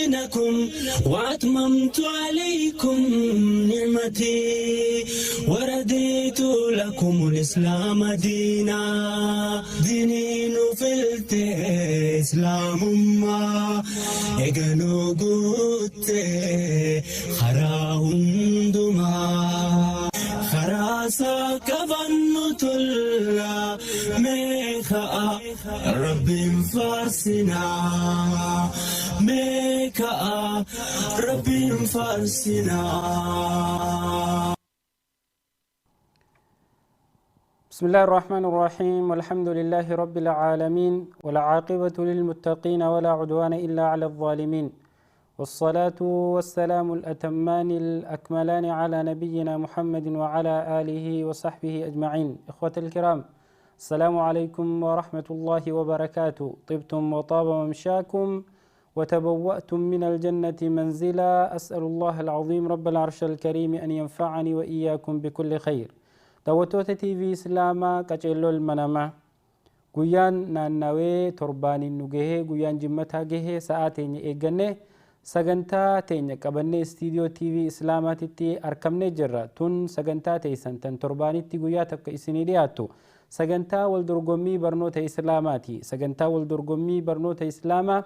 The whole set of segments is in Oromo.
دينكم وأتممت عليكم نعمتي ورديت لكم الإسلام دينا. ديني نفلت إسلام ما إجنو قلت خراهم دما خراسا كفن تلا ميخا رب فارسنا ميكا رب فارسنا. بسم الله الرحمن الرحيم، والحمد لله رب العالمين، والعاقبة للمتقين، ولا عدوان إلا على الظالمين، والصلاة والسلام الأتمان الأكملان على نبينا محمد وعلى آله وصحبه أجمعين. إخوة الكرام، السلام عليكم ورحمة الله وبركاته. طبتم وطاب ممشاكم وتبوأتم من الجنة منزلا. أسأل الله العظيم رب العرش الكريم أن ينفعني وإياكم بكل خير. Daawwattoota TV Islaamaa, qaceelloo ilma namaa, guyyaan naannawee torbaaniin nu gahee, guyyaan jimmataa gahee, sa'aa teenya eeggannee sagantaa teenya qabannee istiidiyoo TV Islaamaatitti argamnee jirra. Tun sagantaa teessan tan torbaanitti guyyaa tokko isinii dhiyaattu, sagantaa wal dorgommii barnoota Islaamaati. Sagantaa wal dorgommii barnoota Islaamaa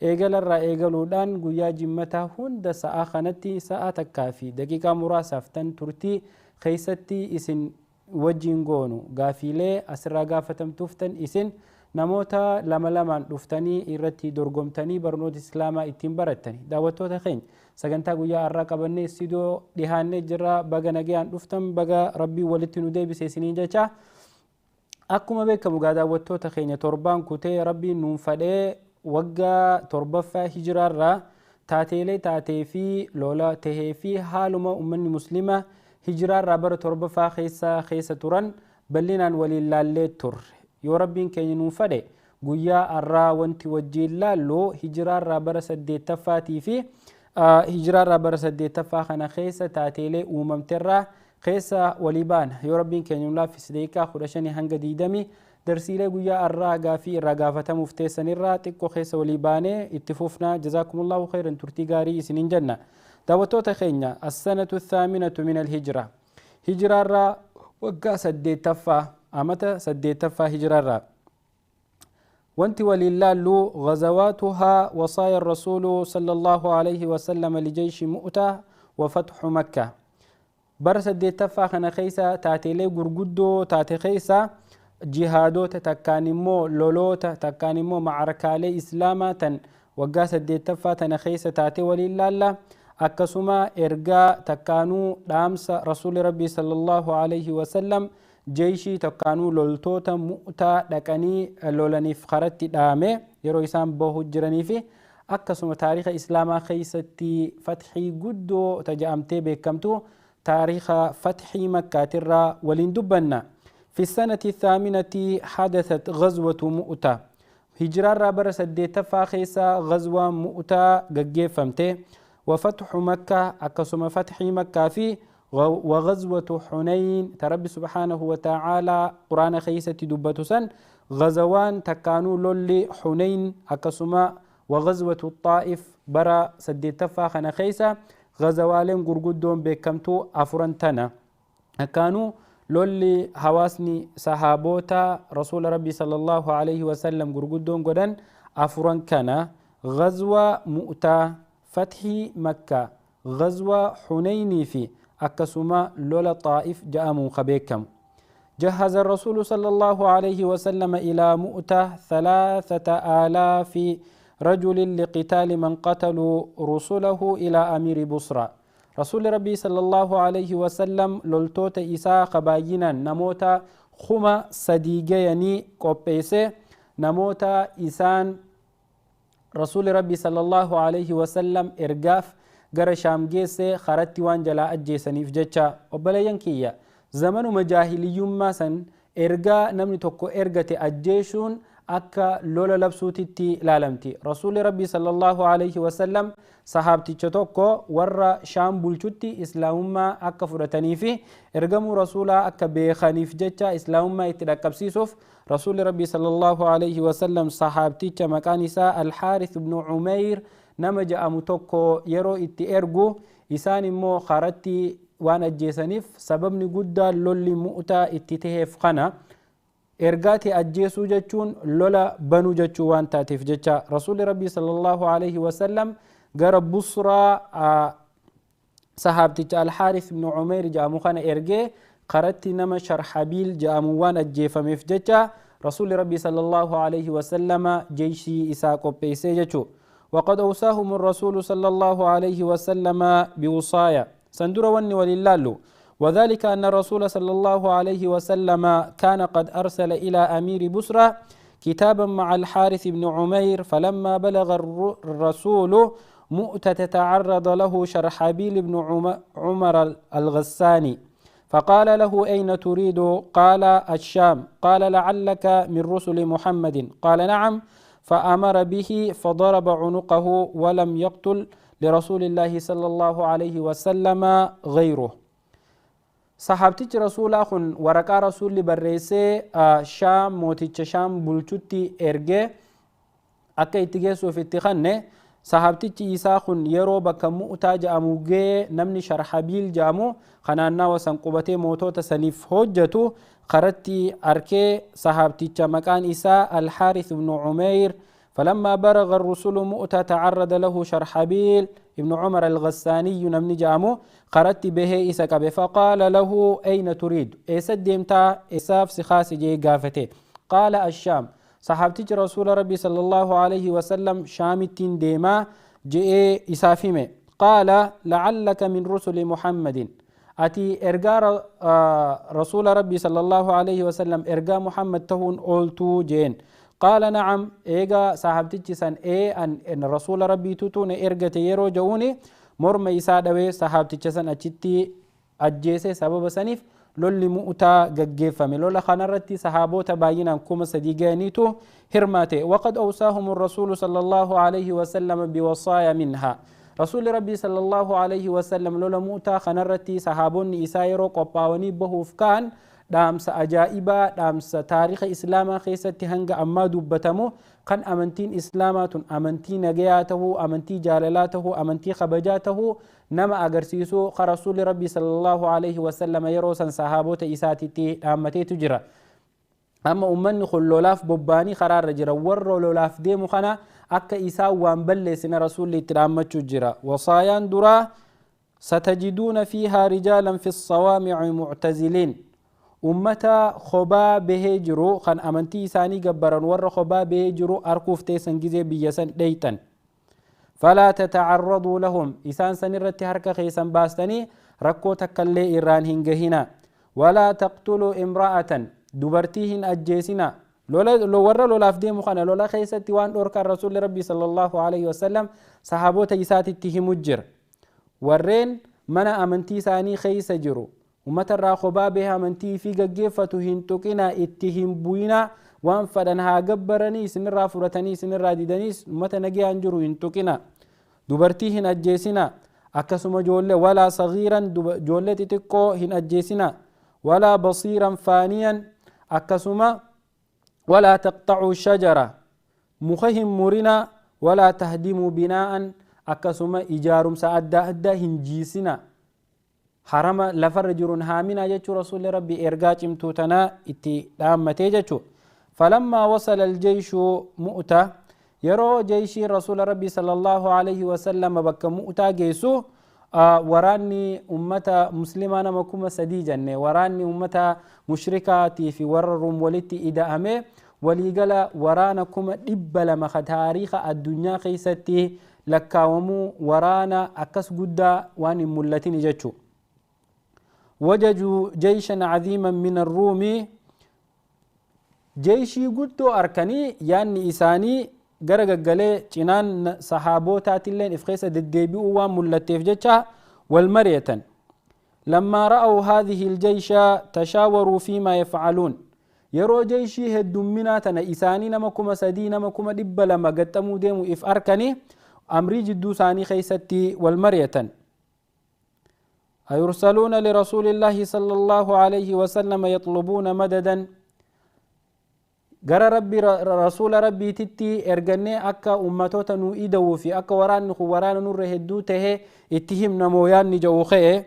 eegalarraa eegaluudhaan guyyaa jimmataa hunda sa'aa kanatti sa'aa takkaa fi daqiiqaa muraasaaf tan turtii keessatti isin wajjin goonu, gaafiilee asirraa gaafatamtuuftan isin namoota lama lamaan dhuftanii irratti dorgomtanii barnoota Islaamaa ittiin barattani. Daawwattoota keenya, sagantaa guyyaa har'aa qabannee istiidiyoo dhihaannee jirra. Baga nagayaan dhuftan, baga Rabbiin walitti nu deebise isiniin jecha. Akkuma beekamu gaa, daawwattoota keenya, torbaan kutee Rabbiin nuun fadhee waggaa torbaffaa hijiraarraa taateelee taatee fi lola tahee fi haaluma ummanni Muslimaa hijiraarraa bara torbaffaa keessa turan bal'inaan waliin laallee turre. Yoo Rabbiin keenya nuun fadhe, guyyaa har'aa wanti wajjiin laallu hijiraarraa bara saddeettaffaatii fi hijiraarraa bara saddeettaffaa kana keessa taateelee uumamterraa keessa walii baana. Yoo Rabbiin keenya nuun laaffise, daqiiqaa 15 hanga 20 darsiilee guyyaa har'aa gaafii irraa gaafatamuuf teessanirraa xiqqoo keessa walii baanee itti fufnaa. Jazaakumullahu khayran, turtii gaarii isiniin jenna. Daawwattoota keenya, السنة الثامنة من الهجرة, hijiraarraa waggaa saddeettaffaa, amata saddeettaffaa hijiraarraa wanti waliin laallu غزواتها، وصايا الرسول صلى الله عليه وسلم لجيش مؤتة، وفتح مكة. Bara saddeettaffaa kana keessa taateelee gurguddoo taate keessa jihaadota takkaan immoo loloota takkaan immoo macarakaalee Islaamaa tan waggaa saddeettaffaa tana keessa taate waliin laalla. Akkasuma ergaa takkaanuu dhaamsa Rasuuli Rabbii sallallahu alaihi wasallam jeeshii takkaanuu loltoota Mu'taa dhaqanii lolaniif karatti dhaame yeroo isaan bahu jiranii fi akkasuma taariika Islaamaa keessatti fatxii guddoo taja'amtee beekamtu, taariika fatxii Makkaatirraa waliin dubbanna. في السنة الثامنة حدثت غزوة مؤتة. هجرة بر سديتفا خيسا غزوة مؤتة قجيفمته، وفتح مكة، أكسم فتح مكة في، وغزوة حنين تربي سبحانه وتعالى قرآن خيسة دبتسن غزوان تكانوا لولي حنين، أكسم وغزوة الطائف. برا سديتفا خنا خيسة غزوالين غرغدون بكمتو أفرنتنا كانوا lolli hawaasni sahaabota Rasuula Rabbii sallallahu alaihi wasallam gurguddoon godhan afuran kana: غزوة Mu'taa, fatxii Makkaa, غزوة Xuneynii fi akkasuma lola Xaa'if ja'amuun ka beekamu. جهز الرسول صلى الله عليه وسلم إلى مؤتة 3000 رجل لقتال من قتلوا رسله إلى أمير بصرى. رسول ربي صلى الله عليه وسلم loltoota isaa qabaayinaan namoota 3000 gayanii qopheesse, namoota isaan Rasuuli Rabbi sallallahu alaihi wasallam ergaaf gara Shaam geesse karatti waan jalaa ajjeesaniif jecha. Obboleeyyan kiyya, zamanuma jaahiliyyummaa san ergaa namni tokko ergate ajjeessuun akka lola labsuutitti ilaalamti. Rasuulli Rabbii sallallahu alaihi wasallam sahaabticha tokko warra Shaam bulchutti Islaamummaa akka fudhatanii fi ergamuu Rasuulaa akka beekaniif jecha Islaamummaa itti dhaqqabsiisuuf, Rasuulli Rabbii sallallahu alaihi wasallam sahaabticha maqaan isaa Alxaaris ibnu Umeyr Nama ja'amu tokko yeroo itti ergu isaan immoo karatti waan ajjeesaniif sababni guddaan lolli Mu'taa itti taheef kana ergaati ajjeesuu jechuun lola banuu jechuu waan taateef jecha Rasuulli Rabbii sallallahu alaihi wasallam gara Busraa sahaabticha Alxaaris ibnu Umeyr jedhamu kana ergee karatti nama Sharxabiil jedhamu waan ajjeefameef jecha Rasuulli Rabbii sallallahu alaihi wasallama jeeshii isaa qopheessee jechuu. وقد أوصاهم الرسول صلى الله عليه وسلم بوصايا سندر وني وللالو، وذلك أن الرسول صلى الله عليه وسلم كان قد أرسل إلى أمير بصرة كتابا مع الحارث بن عمير، فلما بلغ الرسول مؤتة تعرض له شرحبيل بن عمر الغساني فقال له أين تريد؟ قال الشام. قال لعلك من رسل محمد؟ قال نعم. فأمر به فضرب عنقه ولم يقتل لرسول الله صلى الله عليه وسلم غيره. صحابتي رسول أخن ورقا رسول بريسي شام موتيتش شام بلچوتي إرجي أكا اتجاسو في اتخانة. صحابتي إيسا خن يرو بك مؤتا جامو جي نمني شرحبيل جامو خنانا وسنقوبتي موتوتا سنيف حجتو خرتي أركي صحابتي مكان إيسا الحارث بن عمير. فلما برغ الرسول مؤتا تعرض له شرحبيل ابن عمر الغساني نمني جامو خرت به إيسا كبه فقال له أين تريد؟ إيسا ديمتا إيساف سخاس جي قافته. قال الشام. صحابتي رسول ربي صلى الله عليه وسلم شامتين ديما جي إسافيمه. قال لعلك من رسل محمد. أتي إرجاء رسول ربي صلى الله عليه وسلم إرجاء محمد تهون أولتو جين. قال نعم. إيجا صحابتي سن إيه أن رسول ربي تتون إرجع تيرو جوني مرمى إسادوي صحابتي سن أتشتي أجيسة سبب سنيف lolli Mu'taa gaggeeffame. Lola kanarratti sahaabota baay'inaan 3000 ga'aniitu hirmaate. وقد أوصاهم الرسول صلى الله عليه وسلم بوصايا منها. رسول ربي صلى الله عليه وسلم lola Mu'taa kanarratti sahaabonni isaa yeroo qophaa'anii bahuuf ka'an dhaamsa ajaa'ibaa dhaamsa taariika islaamaa keessatti hanga ammaa dubbatamu kan amantiin islaamaa tun amantii nagayaa tahuu amantii jaalalaa tahuu amantii kabajaa tahuu nama agarsiisu ka rasuulli rabbii sallallahu alaihi wasallam yeroo san sahaabota isaatitti dhaammateetu jira. Amma ummanni kun lolaaf bobbaanii karaarra jira. Warra lolaaf deemu kana akka isaa waan balleessine rasuulli itti dhaammachuu jira. Wasaayaan duraa satajiduuna fiihaa rijaalan fi sawaamici muctaziliin. Ummata kophaa bahee jiru kan amantii isaanii gabbaran warra kophaa bahee jiru arkuuf teessan gizee biyya san dheeytan. فلا تتعرضوا لهم. إسان سنرتي حركة خيسان باستني ركو تكالي إيران هنجهنا. ولا تقتلوا امرأة دبرتيهن أجيسنا. لولا ورا لولا فدي مخانا لولا خيستي وان أوركا الرسول ربي صلى الله عليه وسلم صحابوتا إساتي تهمجر ورين منا أمنتي ساني خيس جرو ومتر خبا بها منتي في جيفة هنتقنا اتهم بوينا وان فدنها جبرني سنرا فرتني سنرا ديدنيس متى نجي أنجرو هنتقنا دبرتيهن أجيسنا أكسم جولة ولا صغيرا جولة تتكو هن أجيسنا ولا بصيرا فانيا أكسم ولا تقطعوا شجرة مخهم مرنا ولا تهدموا بناء أكسم إجارم سأدى أدى هنجيسنا حرم لفرجرون هامنا جتشو رسول ربي إرقاج امتوتنا اتي دامتي جتشو. فلما وصل الجيش مؤتة يرو جيش رسول ربي صلى الله عليه وسلم بك مؤتة جيسو وراني أمة مسلمة نمكم سديجا وراني أمة مشركة في ورر ولتي إذا أمي وليقل ورانا إبلا مخ تاريخ الدنيا خيستي لكاومو ورانا أكس قدا واني ملتين جتشو. وجدوا جيشا عظيما من الروم جيشي قدو أركني يعني إساني غرغغلي چنان صحابوتات اللين إفخيسة ددبي وملتيف جتشا والمرية. لما رأوا هذه الجيش تشاوروا فيما يفعلون يرو جيشي هدمنا تنا إساني نمكم سدي نمكم دب لما قدموا ديمو إف أركني أمري جدو ساني خيستي والمرية. أيرسلون لرسول الله صلى الله عليه وسلم يطلبون مددا Gara Rabbi rasuula Rabbiititti ergannee akka ummatoota nuu ida'uu fi akka waraanni kun waraana nurra hedduu tahe itti himna moo yaanni ja'u ka'e.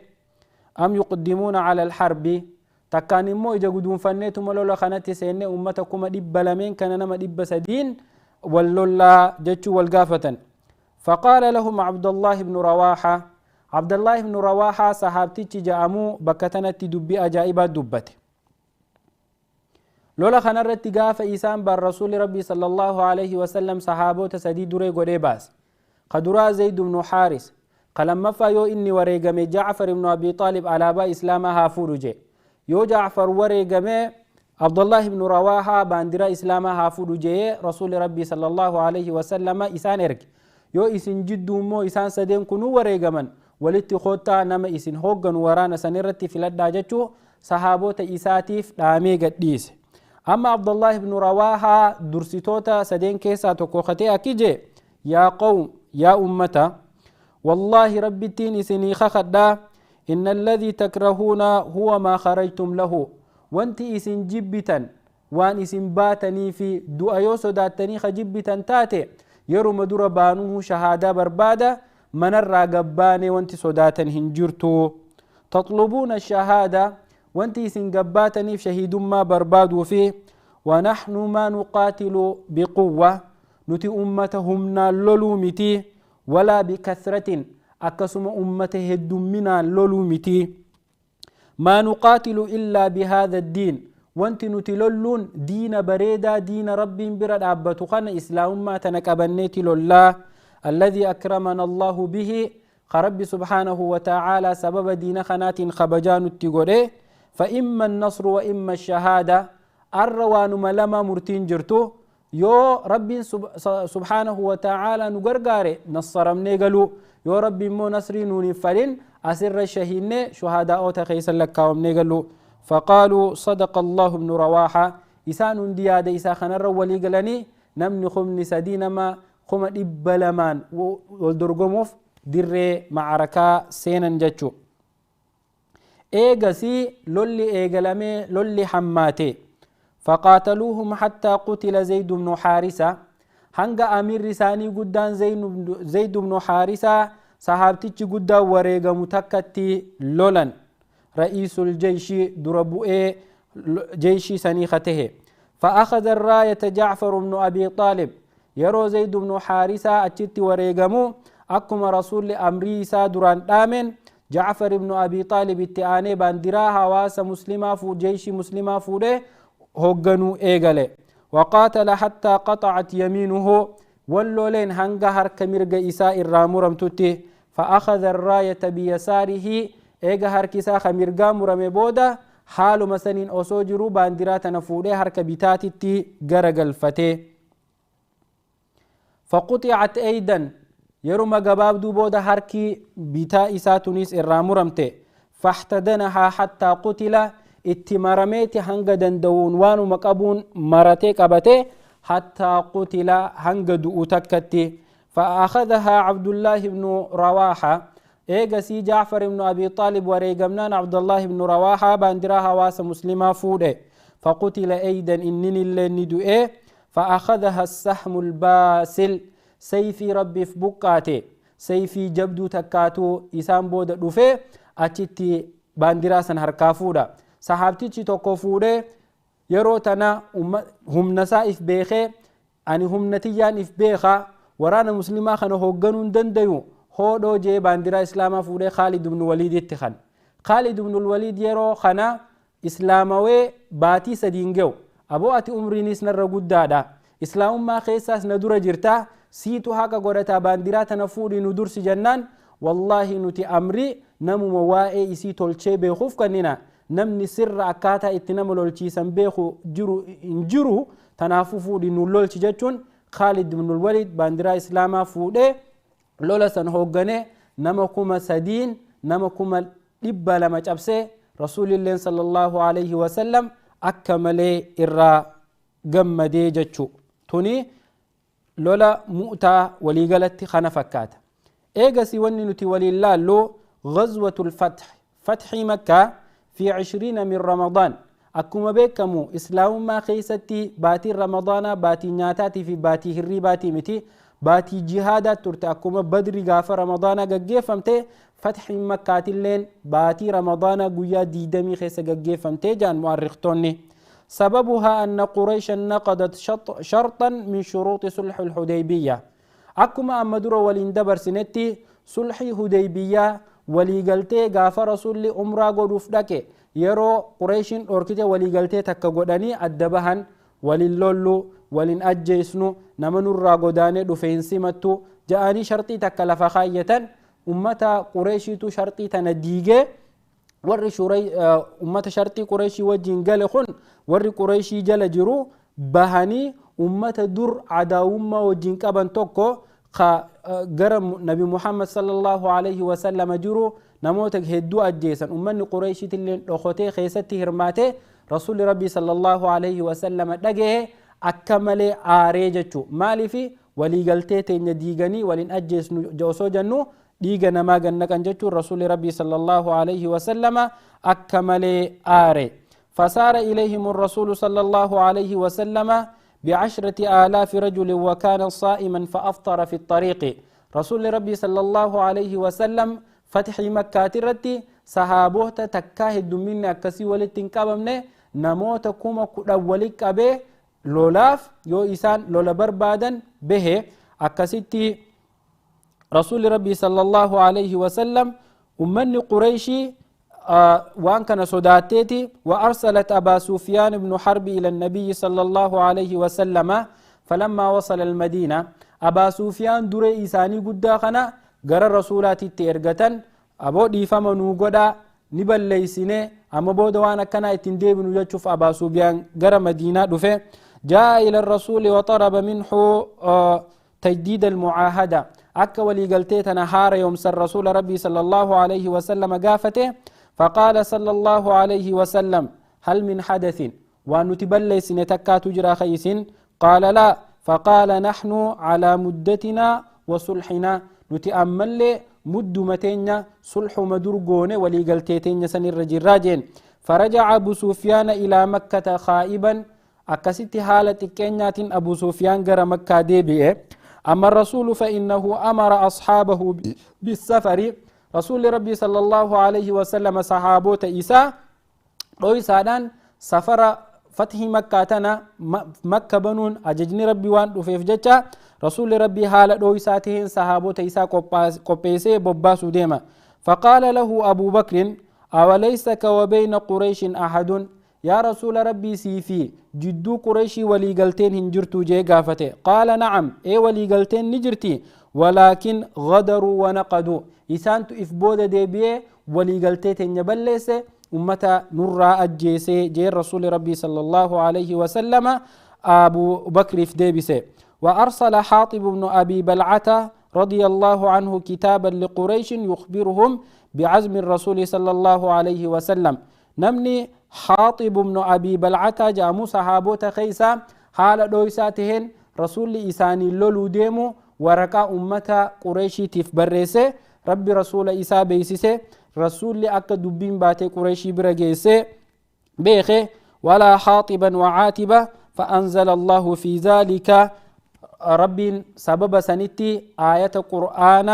Am yuqdimuuna cala alharbi, takkaan immoo ija guduunfanneetuma lola kanatti seenne ummata 200,000 kana nama 300n wal lollaa jechuu wal gaafatan. فقال لهم عبد الله بن رواحة، عبد الله بن رواحة صحابتي جاءمو بكتنتي دبي أجائبات دبته. لولا خنرت قاف إسان بر رسول ربي صلى الله عليه وسلم صحابو تسدي دري قدي باس قدرا زيد بن حارس قلما فيو إني وريقمي جعفر بن أبي طالب على با إسلامها فورجي يو جعفر وريقمي عبد الله بن رواحة باندرا إسلامها فورجي رسول ربي صلى الله عليه وسلم إسان إرك يو إسن جدو مو إسان سدين كنو وريقمن ولتي خوتا نما إسن هوغن ورانا سنرتي في لداجتشو صحابو تإساتيف دامي قديس. أما عبد الله بن رواحة درسيتوتا سدين كيسا تكوختي أكيجي يا قوم يا أمتا والله ربي التين سني خخدا إن الذي تكرهون هو ما خرجتم له وانتي إسن جبتا وان إسن باتني في دؤيو سداتني خجبتا تاتي يرو مدور بانوه شهادة بربادة من الراقباني وانتي سداتا هنجرتو تطلبون الشهادة وانتي إسن قباتني في شهيد ما بربادو فيه ونحن ما نقاتل بقوة نتي أمتهم نالولومتي ولا بكثرة أكسم أمته الدمنا لولومتي ما نقاتل إلا بهذا الدين وانت نتلولون دين بريدا دين رب برد أبتخن إسلام ما تنكبنيت لله الذي أكرمنا الله به خرب سبحانه وتعالى سبب دين خنات خبجان التقري فإما النصر وإما الشهادة الروان ملما مرتين جرتو يو ربي سبحانه وتعالى نغرغاري نصرم نيغلو يو ربي مو نصري نوني فلين أسر الشهين شهداء تخيس لكاوم نيغلو. فقالوا صدق الله بن رواحة إسان ديادة إسا خنر ولي قلني نمني خمني سدين ما خم إبلمان والدرقموف دري معركة سينا جتشو إيغسي لولي إيغلمي لولي حماتي. فقاتلوهم حتى قتل زيد بن حارثة هنگا أمير رساني قدان زيد بن حارثة صحابتي قدا وريغا متكتي لولن رئيس الجيش دربوئي جيش سنيخته. فأخذ الراية جعفر بن أبي طالب يرو زيد بن حارثة أتشت وريغمو أكما رسول أمري سادران آمن جعفر بن أبي طالب اتعاني باندراها واس مسلمة فو جيش مسلمة فوده هوغنو إيغالي وقاتل حتى قطعت يمينه واللولين هنغا هرك مرغ إساء الرامورم توتي فأخذ الراية بيساره إيغا هرك إساء خمرغا مرمي بودا حال مسنين أسوجرو باندرات نفوده هرك بتاتي تي غرغل فتي فقطعت أيضا يرمى قباب دو بودا هركي بتا إساء تونس الرامورمتي فاحتدنها حتى قتل اتمرميت هنغ دندون وانو مقابون مرتي قبتي حتى قتل هنغ دو تكتي. فأخذها عبد الله بن رواحة إيغسي جعفر بن أبي طالب وريغمنان عبد الله بن رواحة باندراها واس مسلمة فوده فقتل أيضا إنني اللي ندو إيه. فأخذها السهم الباسل سيفي ربي في بقاتي سيفي جبدو تكاتو إسان بود دفه أتتي باندراسا هركافودا صحابتي توكو فوده يرو تنا هم نسائف بيخي أني هم نتيان إف بيخا ورانا مسلمة خنو هوغنون دنديو هودو جي باندرا إسلاما فوده خالد بن وليد اتخن خالد بن الوليد يرو خنا إسلاموي باتي سدينجو أبو أتي أمري نسنا الرقود دادا إسلام ما خيساس ندور جرتا سيتو هاكا غورتا باندرا تنفوري ندور سجنان والله نتي أمري نمو موائي إسي تولشي بيخوف كننا نمني سر أكاتا اتنمو لولشي سنبيخو جرو انجرو تنافو فوري نولولشي جتشون خالد بن الوليد باندرا إسلاما فوري لولا سنهوغني نمكما سدين نمكما إبا لما جبسي رسول الله صلى الله عليه وسلم أكملي إرى جمدي جتشو توني لولا مؤتا وليقلت خنفكات إيغسي وننتي ولي الله لو غزوة الفتح فتح مكة في 20 من رمضان Akkuma beekamu islaamummaa keessatti baatiin Ramadaanaa baatii nyaataatii fi baatii hirribaatii miti, baatii jihaadaa turte. Akkuma Badri gaafa Ramadaanaa gaggeeffamte, fatxiin Makkaatilleen baatii Ramadaanaa guyyaa 20 keessa gaggeeffamte jaan mu'arriqtoonni. سببها أن قريشا نقضت شرطا من شروط صلح الحديبية. أكما أما درو ولين دبر سنتي صلح هديبية ولي قلتي غاف رسول عمرة قدوف دكي يرو قريش أوركتي ولي قلتي تكا قداني أدبهن وللولو ولين أجيسنو نمن الراغوداني دفين سمتو جاءني شرطي تكا لفخاية أمتا قريشي تو شرطي تنديجي warri shuray ummata shartii Qureeshii wajjin gale kun warri Qureeshii jala jiru bahanii ummata dur adaawummaa wajjin qaban tokko ka gara Nabi Muhammad sallallahu alaihi wasallam jiru namoota hedduu ajjeesan. Ummanni Qureeshiitillee dhokotee keessatti hirmaate. Rasuulli Rabbii sallallahu alaihi wasallam dhagahe, akka malee aaree jechuu. Maaliifi waliigaltee teenya diiganii waliin ajjeesnu osoo jennu dhiiga namaa gannaqan jechuun Rasuulli Rabbii sallallahu alaihi wasallama akka malee aare. فسار إليهم الرسول صلى الله عليه وسلم ب10,000 رجل وكان صائما فأفطر في الطريق. رسول ربي صلى الله عليه وسلم فتح مكة رتي صحابوه تكاه الدمين أكسي ولتن قبمني نموت كما ولك أبي لولاف يو إسان لولا بربادا به أكسيتي. رسول ربي صلى الله عليه وسلم ومن قريشي وان كان صداتيتي وأرسلت أبا سفيان بن حرب إلى النبي صلى الله عليه وسلم. فلما وصل المدينة أبا سفيان دري إساني قد غر الرسولات تيرغتن أبو ديفا منو قدا نبليسيني أما بود وانا كان يتندي بن يشوف أبا سفيان غر مدينة دفه. جاء إلى الرسول وطلب منه تجديد المعاهدة. أكا ولي قلتيتنا هار يوم سر رسول ربي صلى الله عليه وسلم قافته. فقال صلى الله عليه وسلم: هل من حدث وأن سنتكا تجرى خيس؟ قال: لا. فقال: نحن على مدتنا وصلحنا، نتأمل لي مد متين صلح مدرقون ولي قلتيتين سن الرجل. فرجع أبو سفيان إلى مكة خائبا. أكست حالة كينيات أبو سفيان غير مكة ديبئ. أما الرسول فإنه أمر أصحابه بالسفر. رسول ربي صلى الله عليه وسلم صحابوت إيسا رويسادان سفر فتح مكة تنا مكة بنون أججني ربي وان رفيف جتا. رسول ربي حال رويساتهن صحابوت إيسا قبيسي بباسو ديما. فقال له أبو بكر: أوليس وبين قريش أحد؟ يا رسول ربي سيفي جدو قريشي ولي قلتين هنجرتو جي قافته. قال: نعم، اي ولي قلتين نجرتي، ولكن غدروا ونقدوا. إسانتو إفبودة ديبيه ولي قلتين يبلسه أمتا نرى أجيسي جي رسول ربي صلى الله عليه وسلم أبو بكر في ديبسه. وأرسل حاطب بن أبي بلعة رضي الله عنه كتابا لقريش يخبرهم بعزم الرسول صلى الله عليه وسلم. نمني حاطب بن أبي بلعة جامو صحابوت خيسا حال دويساتهن رسول إساني لولو ديمو ورقا أمتا قريشي تفبرسه ربي رسول إسا بيسسه رسول أكا دبين باتي قريشي برقيسه بيخه ولا حاطبا وعاتبا. فأنزل الله في ذلك رب سبب سنتي آية قرآن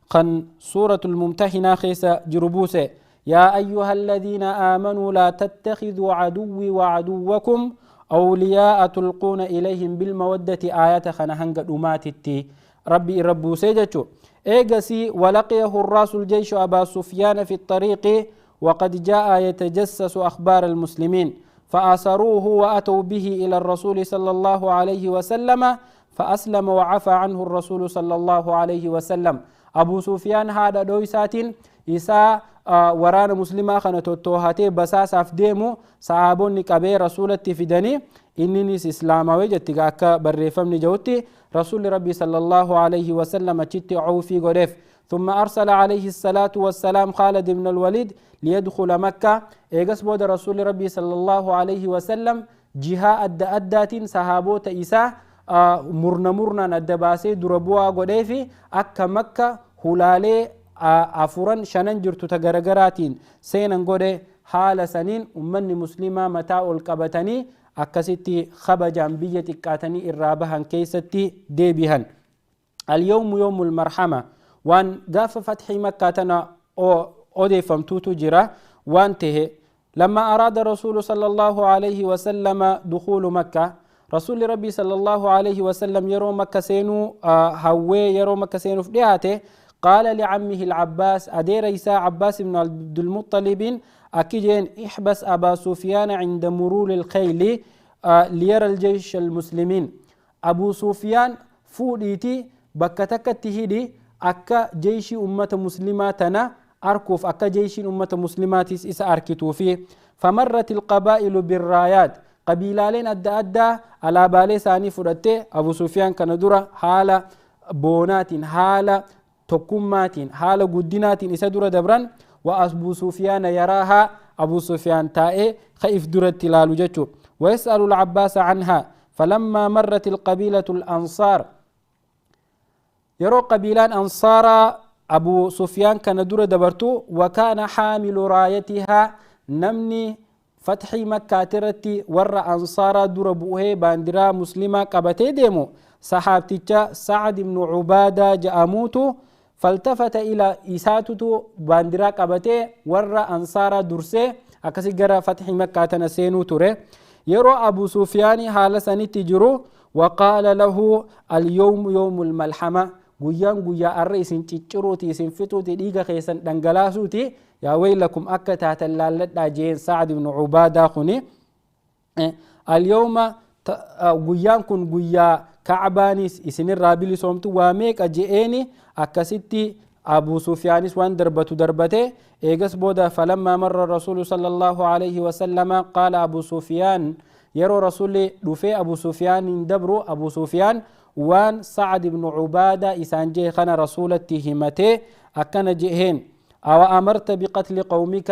قن سورة الممتحنة خيس جربوسه: يا أيها الذين آمنوا لا تتخذوا عدوي وعدوكم أولياء تلقون إليهم بالمودة آية خنهنگ دوماتتي ربي ربو سيجتشو. إيغسي ولقيه الراس الجيش أبا سفيان في الطريق وقد جاء يتجسس أخبار المسلمين فأسروه وأتوا به إلى الرسول صلى الله عليه وسلم فأسلم وعفى عنه الرسول صلى الله عليه وسلم. أبو سفيان هذا دويسات إساء ورانا مسلمة خانة توهاتي بساس ديمو صحابوني كبير رسولة فدني إنني إسلام وجدت أكا بريفمني جوتي رسول ربي صلى الله عليه وسلم تشتي عوفي غريف. ثم أرسل عليه الصلاة والسلام خالد بن الوليد ليدخل مكة. إيغس بود رسول ربي صلى الله عليه وسلم جهة أدى أدات صحابوت إساء مرنا مرنا ندباسي دربوا غريفي أكا مكة هلالي afuran shanan jirtu ta garaagaraatiin seenan godhe. Haala saniin ummanni muslimaa mataa ol qabatanii akkasitti kabajaan biyya xiqqaatanii irraa bahan keessatti deebihan. Alyawmu yawmul marhama waan gaafa fatxii Makkaa tana odeeffamtuutu jira waan tahe. لما أراد رسول صلى الله عليه وسلم دخول مكة، رسول ربي صلى الله عليه وسلم يرو مكة سينو هوي يرو مكة سينو في ديهاته، قال لعمه العباس أدير إيسا عباس بن عبد المطلب أكيدين احبس أبا سفيان عند مرور الخيل ليرى الجيش المسلمين. أبو سفيان فوديتي بكتك تهدي أكا جيش أمة مسلماتنا أركوف أكا جيش أمة مسلماتيس إسا أركتو فيه. فمرت القبائل بالرايات قبيلالين أدى أدى على بالي ساني فرته أبو سفيان كان درة حالة بونات حالة تكمات حالة قدنات إسا درة دبران. وأبو سفيان يراها أبو سفيان تائي خيف درة تلال جتشو ويسأل العباس عنها. فلما مرت القبيلة الأنصار يرو قبيلان أنصار أبو سفيان كان درة دبرتو وكان حامل رايتها نمني فتح مكة ترتي ور أنصار در بوه باندرا مسلمة قبتي ديمو صحابتي سعد بن عبادة جأموتو فالتفت إلى إساتو باندرا قبتي ور أنصار درسي أكسي جرى فتح مكة تنسينو تري. يرو أبو سفيان حال سنتجرو وقال له اليوم يوم الملحمة guyyaan guyyaa arra isin cicciruuti isin fixuuti dhiiga keessan dhangalaasuuti yaa waylakum akka taatan laalladhaa jeen Sacd ibnu Cubaadaa kuni. Alyawma guyyaan kun guyyaa Kacbaanis isinirraa bilisoomtu waa meeqa je'eeni akkasitti Abu Sufyaanis waan darbatu darbate. Eegas booda falammaa marra rasuulu sallallahu alayhi wasallama qaala Abu Sufyaan yeroo rasuulli dhufee Abu Sufyaanin dabru Abu Sufyaan وان سعد بن عبادة إسان جه خنا رسولته همته أكن جهين أو أمرت بقتل قومك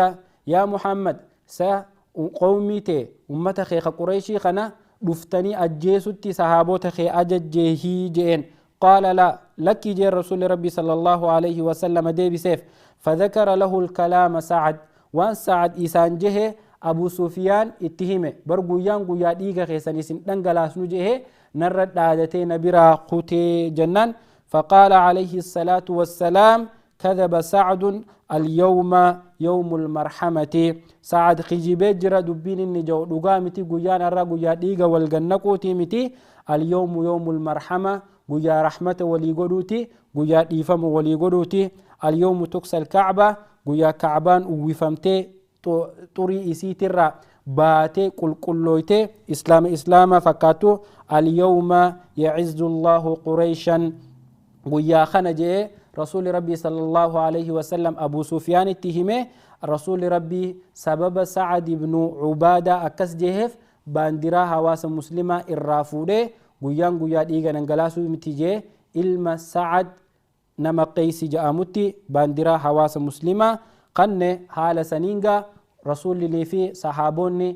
يا محمد سا قومي أمة خيخ قريشي خنا دفتني أجيستي صحابوت خي أججهي جهين. قال لا لك جه رسول ربي صلى الله عليه وسلم دي بسيف. فذكر له الكلام سعد وان سعد إسان جه أبو سفيان اتهمه برقويان قويا ديغا خيسان إسن دنقلاس نجهه نرد عادتين برا قوتي جنان. فقال عليه الصلاة والسلام كذب سعد اليوم يوم المرحمة. سعد خجيبه جرى دبين النجو دقامتي قيان الرا قيا ديغا والغنقوتي متي اليوم يوم المرحمة قيا رحمة ولي قدوتي قيا ديفم ولي قدوتي. اليوم تكسى الكعبة قيا كعبان وفمتي طري إسيترا باتي قل قلويتي إسلام إسلام فكاتو. اليوم يعز الله قريشا ويا خنجي رسول ربي صلى الله عليه وسلم أبو سفيان اتهمه رسول ربي سبب سعد بن عبادة أكس جهف باندرا هواس مسلمة الرافودة ويان ويا ديغا ننغلاسو متيجي إلما سعد نما قيس جامتي باندرا هواس مسلمة قن حال سنينغا رسول لي في صحابوني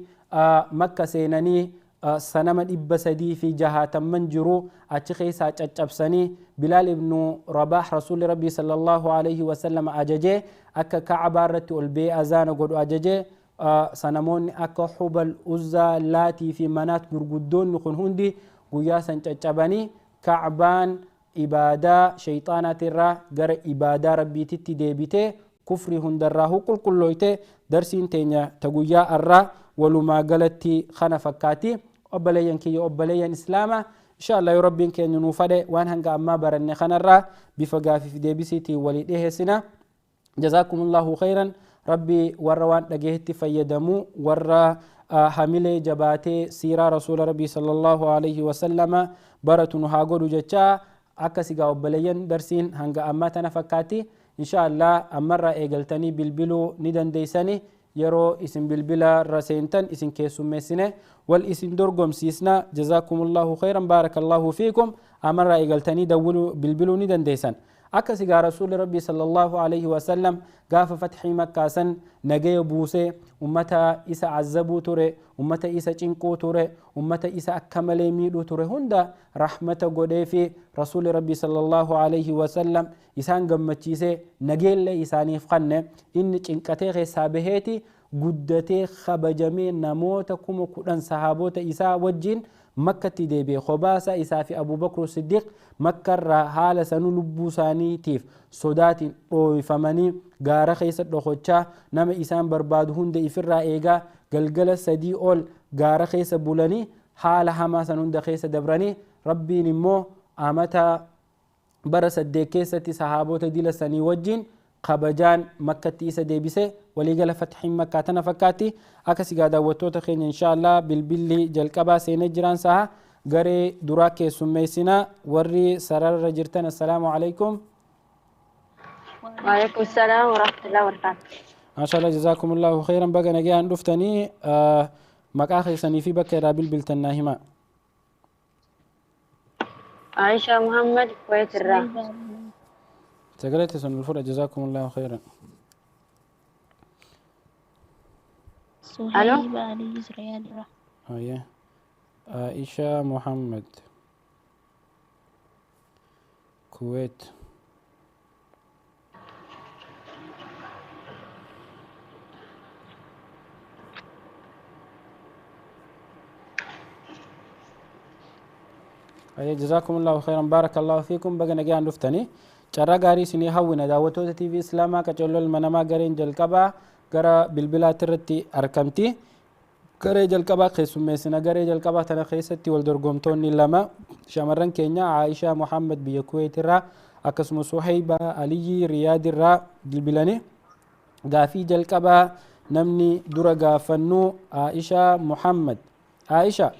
مكة سيناني سنما إبا سدي في جهة من جرو أتخي ساتشبسني بلال بن رباح رسول ربي صلى الله عليه وسلم أججي أكا كعبة رتي البي أزان قد أججي سنمون أكا حبل أزا لاتي في منات قرقدون نخن هندي قياسا تشبني كعبان إبادة شيطانة الرا قر إبادة ربي تتي ديبتي كفر هندراه قل قلويته درسين تينيا تقويا الرا ولما قالتي خنا فكاتي أبليا كي أبليا إسلاما إن شاء الله يربين كي نوفده وان هنگا أما برن خنا الرا بفقا في ديبسيتي ولده سنة. جزاكم الله خيرا. ربي وروان لقيت فيدمو ورا حملي جباتي سيرة رسول ربي صلى الله عليه وسلم برتن هاغودو جتا أكسيغا أبليا درسين هنگا أما تنفكاتي إن شاء الله أمر إيجلتني بالبلو ندن ديساني يرو اسم بالبلا رسينتن اسم كيسو ميسنة والاسم درقم سيسنا. جزاكم الله خيرا بارك الله فيكم. أمر إيجلتني دولو بالبلو ندن ديسان أكسيغا رسول ربي صلى الله عليه وسلم قاف فتح مكة سن نجي بوسي أمتا إسا عزبو تري أمتا إسا چنكو تري أمتا إسا أكملي ميدو تري هندا رحمة قدي رسول ربي صلى الله عليه وسلم إسان قمتشيسي نجي اللي إساني فقن إن چنكتي غسابهيتي Guddatee kabajamee namoota 10,000 sahaabota isaa wajjin makkatti deebi'e. Kophaasa isaa fi Abubakr Siddiq makkarraa haala sanuu lubbuu isaaniitiif sodaatiin dhooyfamanii gaara keessa dhokochaa nama isaan barbaadu hunda ifirraa eegaa galgala 3 ol gaara keessa bulanii haala hamaa san hunda keessa dabranii rabbiin immoo amata bara 8 keessatti sahaabota dila sanii wajjin kabajaan makkatti isa deebise. Waliigala fatxiin makkaa tana fakkaatti. Akka sigaa daawwattoota keenya inshaallah bilbilli jalqabaa seenee jiraan saha garee duraa keessummeessinaa warri sararra jirtan. Assalaamu alaikum. وعليكم السلام ورحمة الله وبركاته. Maashaallah, jazaakumullahu khayran, baga nagaan dhuftanii. Maqaa keessanii fi bakka irraa bilbiltan naa himaa. عائشة محمد، كويت الرا. Sagalee teessan ol fudha. Jazaakumullahu khayran. ألو. صهيب علي، رياض. Haye, Aisha Muhammad, Kuwait. Haye, jazaakumullahu khayran, baarakallahu fiikum, baga nagaan dhuftanii. Carraa gaarii isinii hawwina. Daawwattoota TV Islaamaa, qacarroo ilma namaa gareen jalqabaa gara bilbilaatti irratti argamti. Garee jalqabaa keessummeessina. Garee jalqabaa tana keessatti wal dorgomtoonni lama shamarran keenya Aishaa Muhammad biyya Kuwait irraa akkasuma Suhayba Aliyyi Riyaad irraa bilbilanii. Gaafii jalqabaa namni dura gaafannu Aishaa Muhammad. Aisha,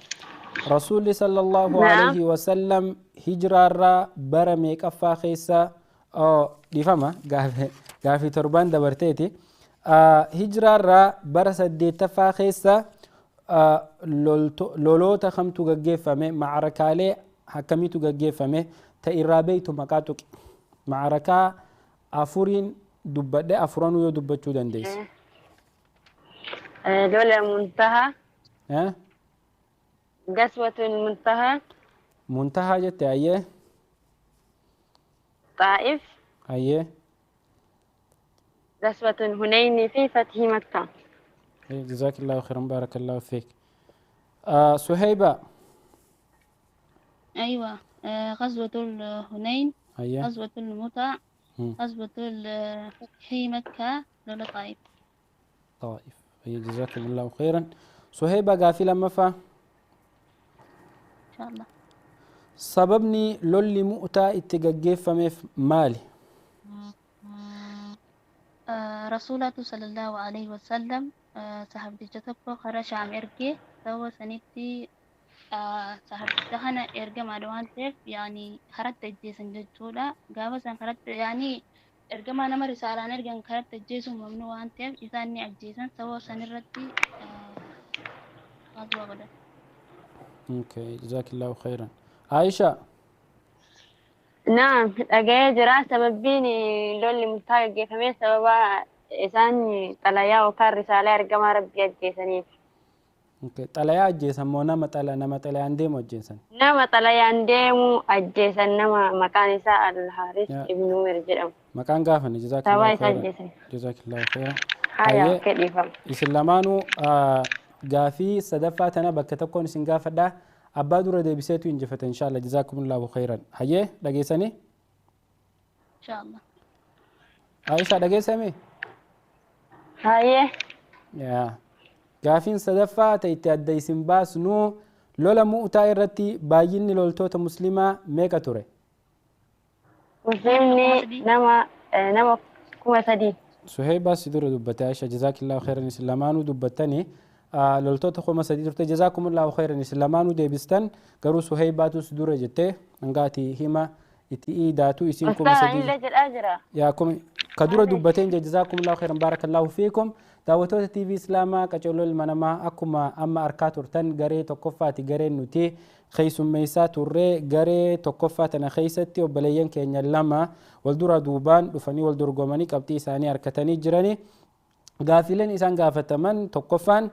Rasuulli sallallahu نعم. alaihi wasallam hijiraarraa bara meeqaffaa keessa, dhiifama, gaafii torbaan dabarteeti, hijiraarraa bara 8ffaa keessa loloota kamtu gaggeeffame? Macarakaalee akkamiitu gaggeeffame? Ta irraa beeytu maqaa tuqi. Macarakaa afuriin dubbadhe, afuranuu yoo dubbachuu dandeesse. لولا منتهى. Eh? قسوة المنتهى. Muntahaa jette, ayyee. طائف. Ayyee. غزوة هنين في فتح مكة. جزاك الله خيرا، بارك الله فيك. سهيبة. أيوة، غزوة الهنين. أيه. غزوة المتع. غزوة فتح مكة، لولا طائف. طائف، أيه، جزاكم الله خيرا. سهيبة، gaafii lammaffaa. إن شاء الله. Sababni lolli mu'taa itti gaggeeffameef maali? Rasuulatu sallallahu alaihi wasallam sahabdicha tokko karaa Shaam ergee sababa sanitti sahabdicha kana ergamaadha waan ta'eef yaani karatti ajjeesan jechuudha. Gaafa san karatti yaani ergamaa nama risaalaan ergan karatti ajjeesuun mamnu waan ta'eef isaan ni ajjeesan, sababa sanirratti غزوة godhan. Okay, جزاك الله خيرا. عائشة. نعم، dhaga'ee jira. Sababbiin lolli murtaa gaggeeffame sababa isaan xalayaa yookaan risaalaa ergamaa rabbii ajjeesaniif. Okay. Xalayaa ajjeesan moo nama xalayaan deemu ajjeesan? Nama xalayaan deemu ajjeesan, nama maqaan isaa Al-Haris Yaa. ibn Umar jedhamu. Maqaan gaafanne. Sababa جزاك الله isaa خيرا. ajjeesan. جزاك الله خيرا. Haya. Hayyee. Okay, dhiifama. Isin lamaanuu gaafii sadaffaa tana bakka tokkoon isin gaafadha. Abbaa dura deebiseetu injifata inshaalla. جزاكم الله خيرا. Hayyee, dhageessanii? إن شاء الله. Aisha, dhageessame? Hayyee. Yaa. Gaafiin sadaffaa ta itti adda isin baasnu, lola mu'taa irratti baay'inni loltoota muslimaa meeqa ture? Musliimni nama 3,000. Suheebaa si dura dubbate. Aisha, جزاك الله خيرا, isin lamaanuu dubbattanii loltoota 3,000 turte. جزاكم الله خيرا, isin lamaanuu deebistan, garuu Suheebaatu si dura jette. Hangaati hima itti iidaatu isin kuma Ustaaz, sadii anillee jedhaa jira. Yaa kuma ka dura dubbateen jee. جزاكم الله خيرا، بارك الله فيكم. Daawwattoota TV Islaamaa, qacarroo ilma namaa akkuma amma arkaa turtan garee tokkoffaati gareen nuti keessummeessaa turre. Garee tokkoffaa tana keessatti obboleeyyan keenya lama wal dura duubaan dhufanii wal dorgomanii qabxii isaanii harkatanii jiranii. Gaafileen isaan gaafataman tokkoffaan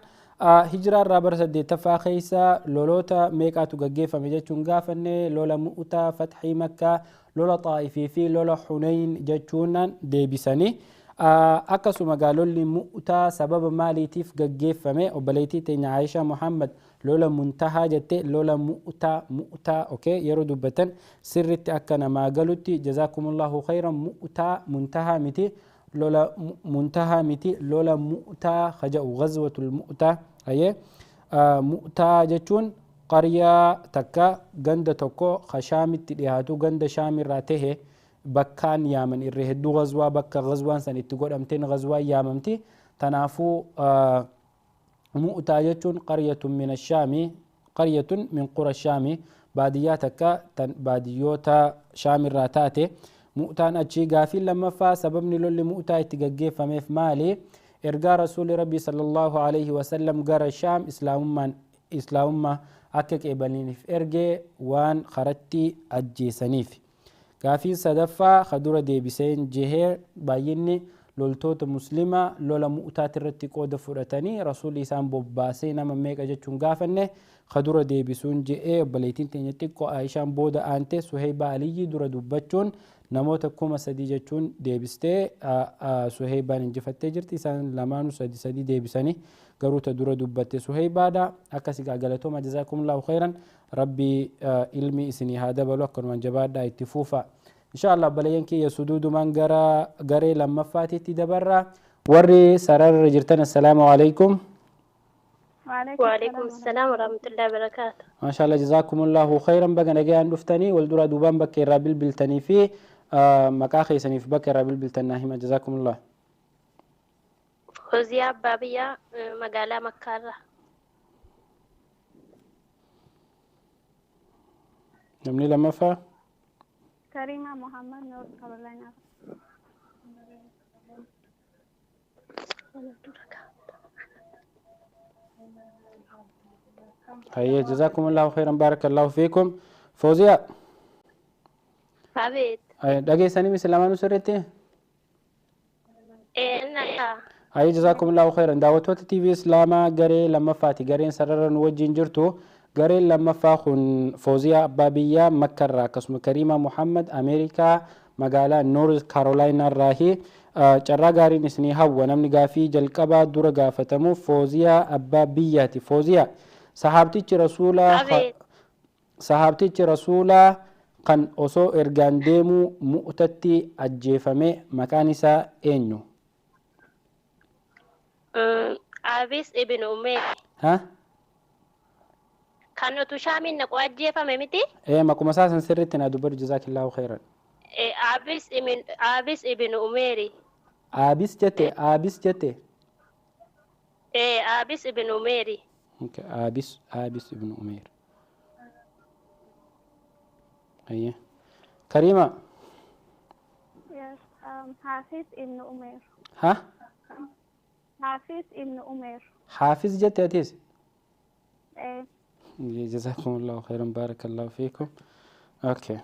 hijiraa irraa bara 8ffaa keessa loloota meeqaatu gaggeeffame jechuun gaafanne. Lola mu'utaa, fatxii makkaa, lola xaa'ifii fi lola xuneyn jechuun deebisanii. Akkasuma lolli Mu'taa sababa maaliitiif gaggeeffame? Obboleettii teenya Aayishaa Muhammad lola Muntahaa jette, lola Mu'taa, Mu'taa. Okay, yeroo dubbatan sirritti akka namaa galutti. Jazaakumullahu khayran. Mu'taa, Muntahaa miti, lola Muntahaa miti, lola Mu'taa kaja'u, ghazwatul Mu'taa. Ayyee, Mu'taa jechuun qaryaa takka, ganda tokko ka Shaamitti dhiyaatu, ganda Shaamirraa tahe bakkaan yaaman. Irra hedduu ghazwaa bakka ghazwaan san itti godhamteen ghazwaan yaamamti. Tanaafuu Mu'taa jechuun qaryatun min ashaami, qaryatun min qura shaami, baadiyyaa takka tan baadiyyoota Shaamirraa taate Mu'taan achi. Gaafiin lammaffaa, sababni lolli Mu'taa itti gaggeeffameef maali? Ergaa Rasuuli Rabbii sallallahu alaihi wasallam gara Shaam Islaamummaan Islaamummaa akka qeebalaniif ergee waan karatti ajjeesaniif. Gaafiin sadaffaa ka dura deebiseen jehee, baay'inni loltoota Muslimaa lola Mu'taati irratti qooda fudhatanii Rasuulli isaan bobbaasee nama meeqa jechuun gaafanne. Ka dura deebisuun je'ee obboleettiin teenya xiqqoo Aayishaan booda aante Suheybaa Aliyyi dura dubbachuun namoota 3000 jechuun deebistee Suheybaan injifattee jirti. Isaan lamaanuu sadi sadi deebisanii, garuu ta dura dubbatte Suheybaadha. Akkasi gaa, galatooma, jazaakumullahu khayran. Rabbi ilmi isinii haa dabalu, akkanumaan jabaadhaa itti fuufa. Insha Allah, obboleeyyan kiyya, suduudumaan gara garee lammaffaatitti dabarra. Warri sararra jirtan, assalaamu alaikum. Waalaikum salaam warahmatullahi wabarakatuh. Maasha Allah, jazaakumullahu khayran. Baga nagayaan dhuftanii. Wal duraa duubaan bakka irraa bilbiltanii fi maqaa keessaniif bakka irraa bilbiltan naa hima, jazaakumullah. Foziyaa Abbaa Biyyaa, magaalaa Makkaarraa. Namni lammaffaa? Karima Muhammad, North Carolina. Hayyee, jazaakumullahu khayran, baarakallahu fiikum. Fooziyaa. Abeet. Dhageessanii misi lamaanuu sirriitti? Ee. Hayyee, jazaakumullahu khayran. Daawwattoota TV Islaamaa, garee lammaffaati. Gareen sarara nu wajjin jirtu. Gareen lammaffaa kun Fooziyaa Abbaa Biyyaa Makkarraa, akkasuma Kariimaa Muhammad Ameerikaa magaalaa North Carolina irraahi. Carraa gaariin isinii hawwa. Namni gaafii jalqabaa dura gaafatamu Fooziyaa Abbaa Biyyaati. Fooziyaa, sahaabtichi Rasuulaa Abeet. sahaabtichi Rasuulaa kan osoo ergaan deemuu Mu'tatti ajjeefame maqaan isaa eenyu? Abis ibn Umeer. Ha? Kan utuu Shaamiin naqu ajjeefame miti? Ee, maquma isaa san sirriitti naa dubbadhu, jazaakillaahu khayran. Abis ibn Umeeri. Abis jette, Abis jette? Ee, Abis ibn Umeeri. Okay, Abis ibn Umeer. Ayyee. Karima. Yes, Hafiz ibn Umair. Ha? Hafiz ibn Umair. Hafiz jette atis? Eh. Jazakumullahu khairan, barakallahu fiikum. Okay.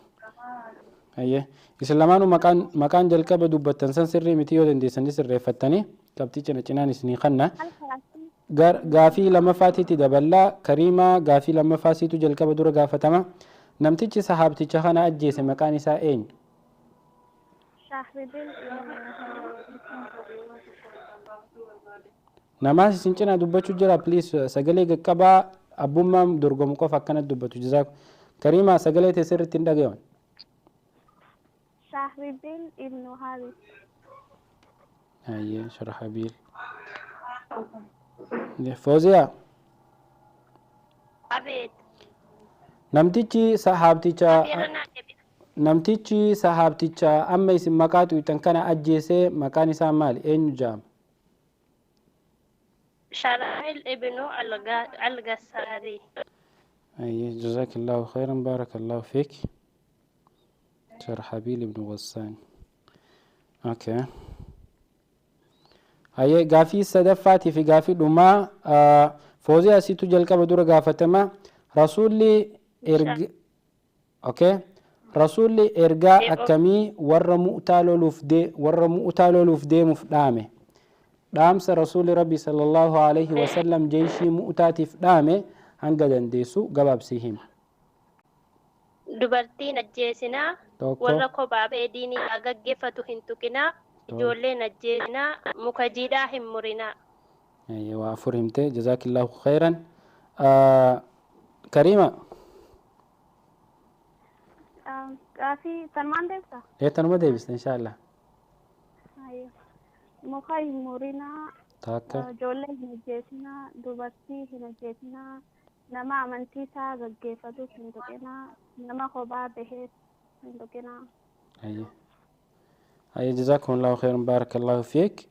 Ayyee. Isin lamaanuu maqaan jalqaba dubbattan san sirrii miti. Yoo dandeessanii sirreeffattanii qabxii cina cinaan isinii kanna. Gaafii lammaffaatitti daballaa. Kariimaa, gaafii lammaffaa siitu jalqaba dura gaafatama. Namtichi sahaabticha kana ajjeese maqaan isaa eenyu? Shahribil. Namaas isin cinaa dubbachuu jira, please sagalee qaqqabaa. Abbummaan dorgomu qofa akkanatti dubbatu. Jazaaku. Kariimaa, sagalee tee sirriitti hin dhagayan. Shahribil ibn Haris. Ayyee, Sharhabiil. Fooziyaa. Abeet. Namtichi sahaabticha Yeroo naa deebi'a. Namtichi sahaabticha amma isin maqaa tuqxan kana ajjeese maqaan isaa maali? Eenyu jedhama? Sharabil ibn Al-Gassaari. Ayyee, jazaakillahu khairan, barakallahu fiik. Sharhabiil ibn Ghassaan. Okay. Ayyee, gaafii sadaffaatii fi gaafii dhumaa Fooziyaa asiitu jalqaba dura gaafatama. Rasuulli erga, okay. Rasuulli ergaa akkamii warra Mu'taa loluuf deemuuf dhaame? Dhaamsa Rasuulli Rabbi sallallahu alaihi wasallam jeeshii Mu'taatiif dhaame hanga dandeessu gabaabsii hima. Dubartiin ajjeesinaa. Tokko. Warra kophaa ba'ee diinii gaggeeffatu hin tuqinaa. Ijoolleen ajjeesinaa, muka jiidhaa hin murinaa. Waa afur himte, jazaakillahu khayran. Kariima. Gaafii tanumaan deebisa? Ee, tanuma deebista inshaallah. Muka hin murinaa. Takka. Ijoollee hin ajjeesinaa, dubartii hin ajjeesinaa, nama amantii isaa gaggeeffatu hin tuqinaa, nama kophaa bahee hin tuqinaa. Ayyee, jazakumullahu khairan, barakallahu fiik.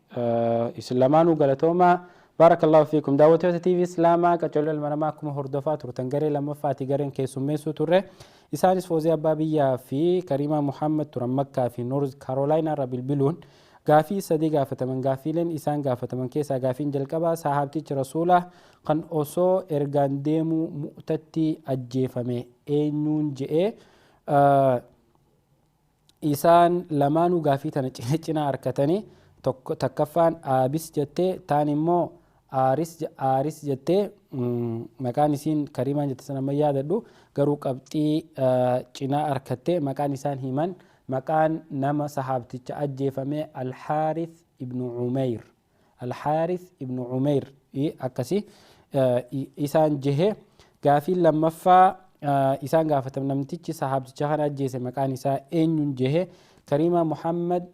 Isin lamaanuu galatoomaa, barakallahu fiikum. Daawwattoota TV Islaamaa, qacarrii ilma namaa akkuma hordofaa turtan garee lammaffaati gareen keessummeessuu turre. Isaanis Foozii Abbaa Biyyaa fi Kariimaa Muhammad turan, Makkaa fi Noorz Karoolaayinaa irraa bilbiluun gaafii sadii gaafataman. Gaafiileen isaan gaafataman keessaa gaafiin jalqabaa sahaabtichi rasuulaa kan osoo ergaan deemuu Mu'tatti ajjeefame eenyuun je'ee, isaan lamaanuu gaafii tana cina cinaa harkatanii, takkaffaan Aabis jettee, taan immoo Aaris jettee. Maqaan isiin Kariimaan jette sana amma yaadadhu, garuu qabxii cinaa harkattee. Maqaan isaan himan, maqaan nama sahaabticha ajjeefame Alxaaris ibnu Umeyr, Alxaaris ibnu Umeyr akkasi isaan jehe. Gaafiin lammaffaa isaan gaafatame, namtichi sahaabticha kana ajjeese maqaan isaa eenyuun jehe. Kariimaa Muhammad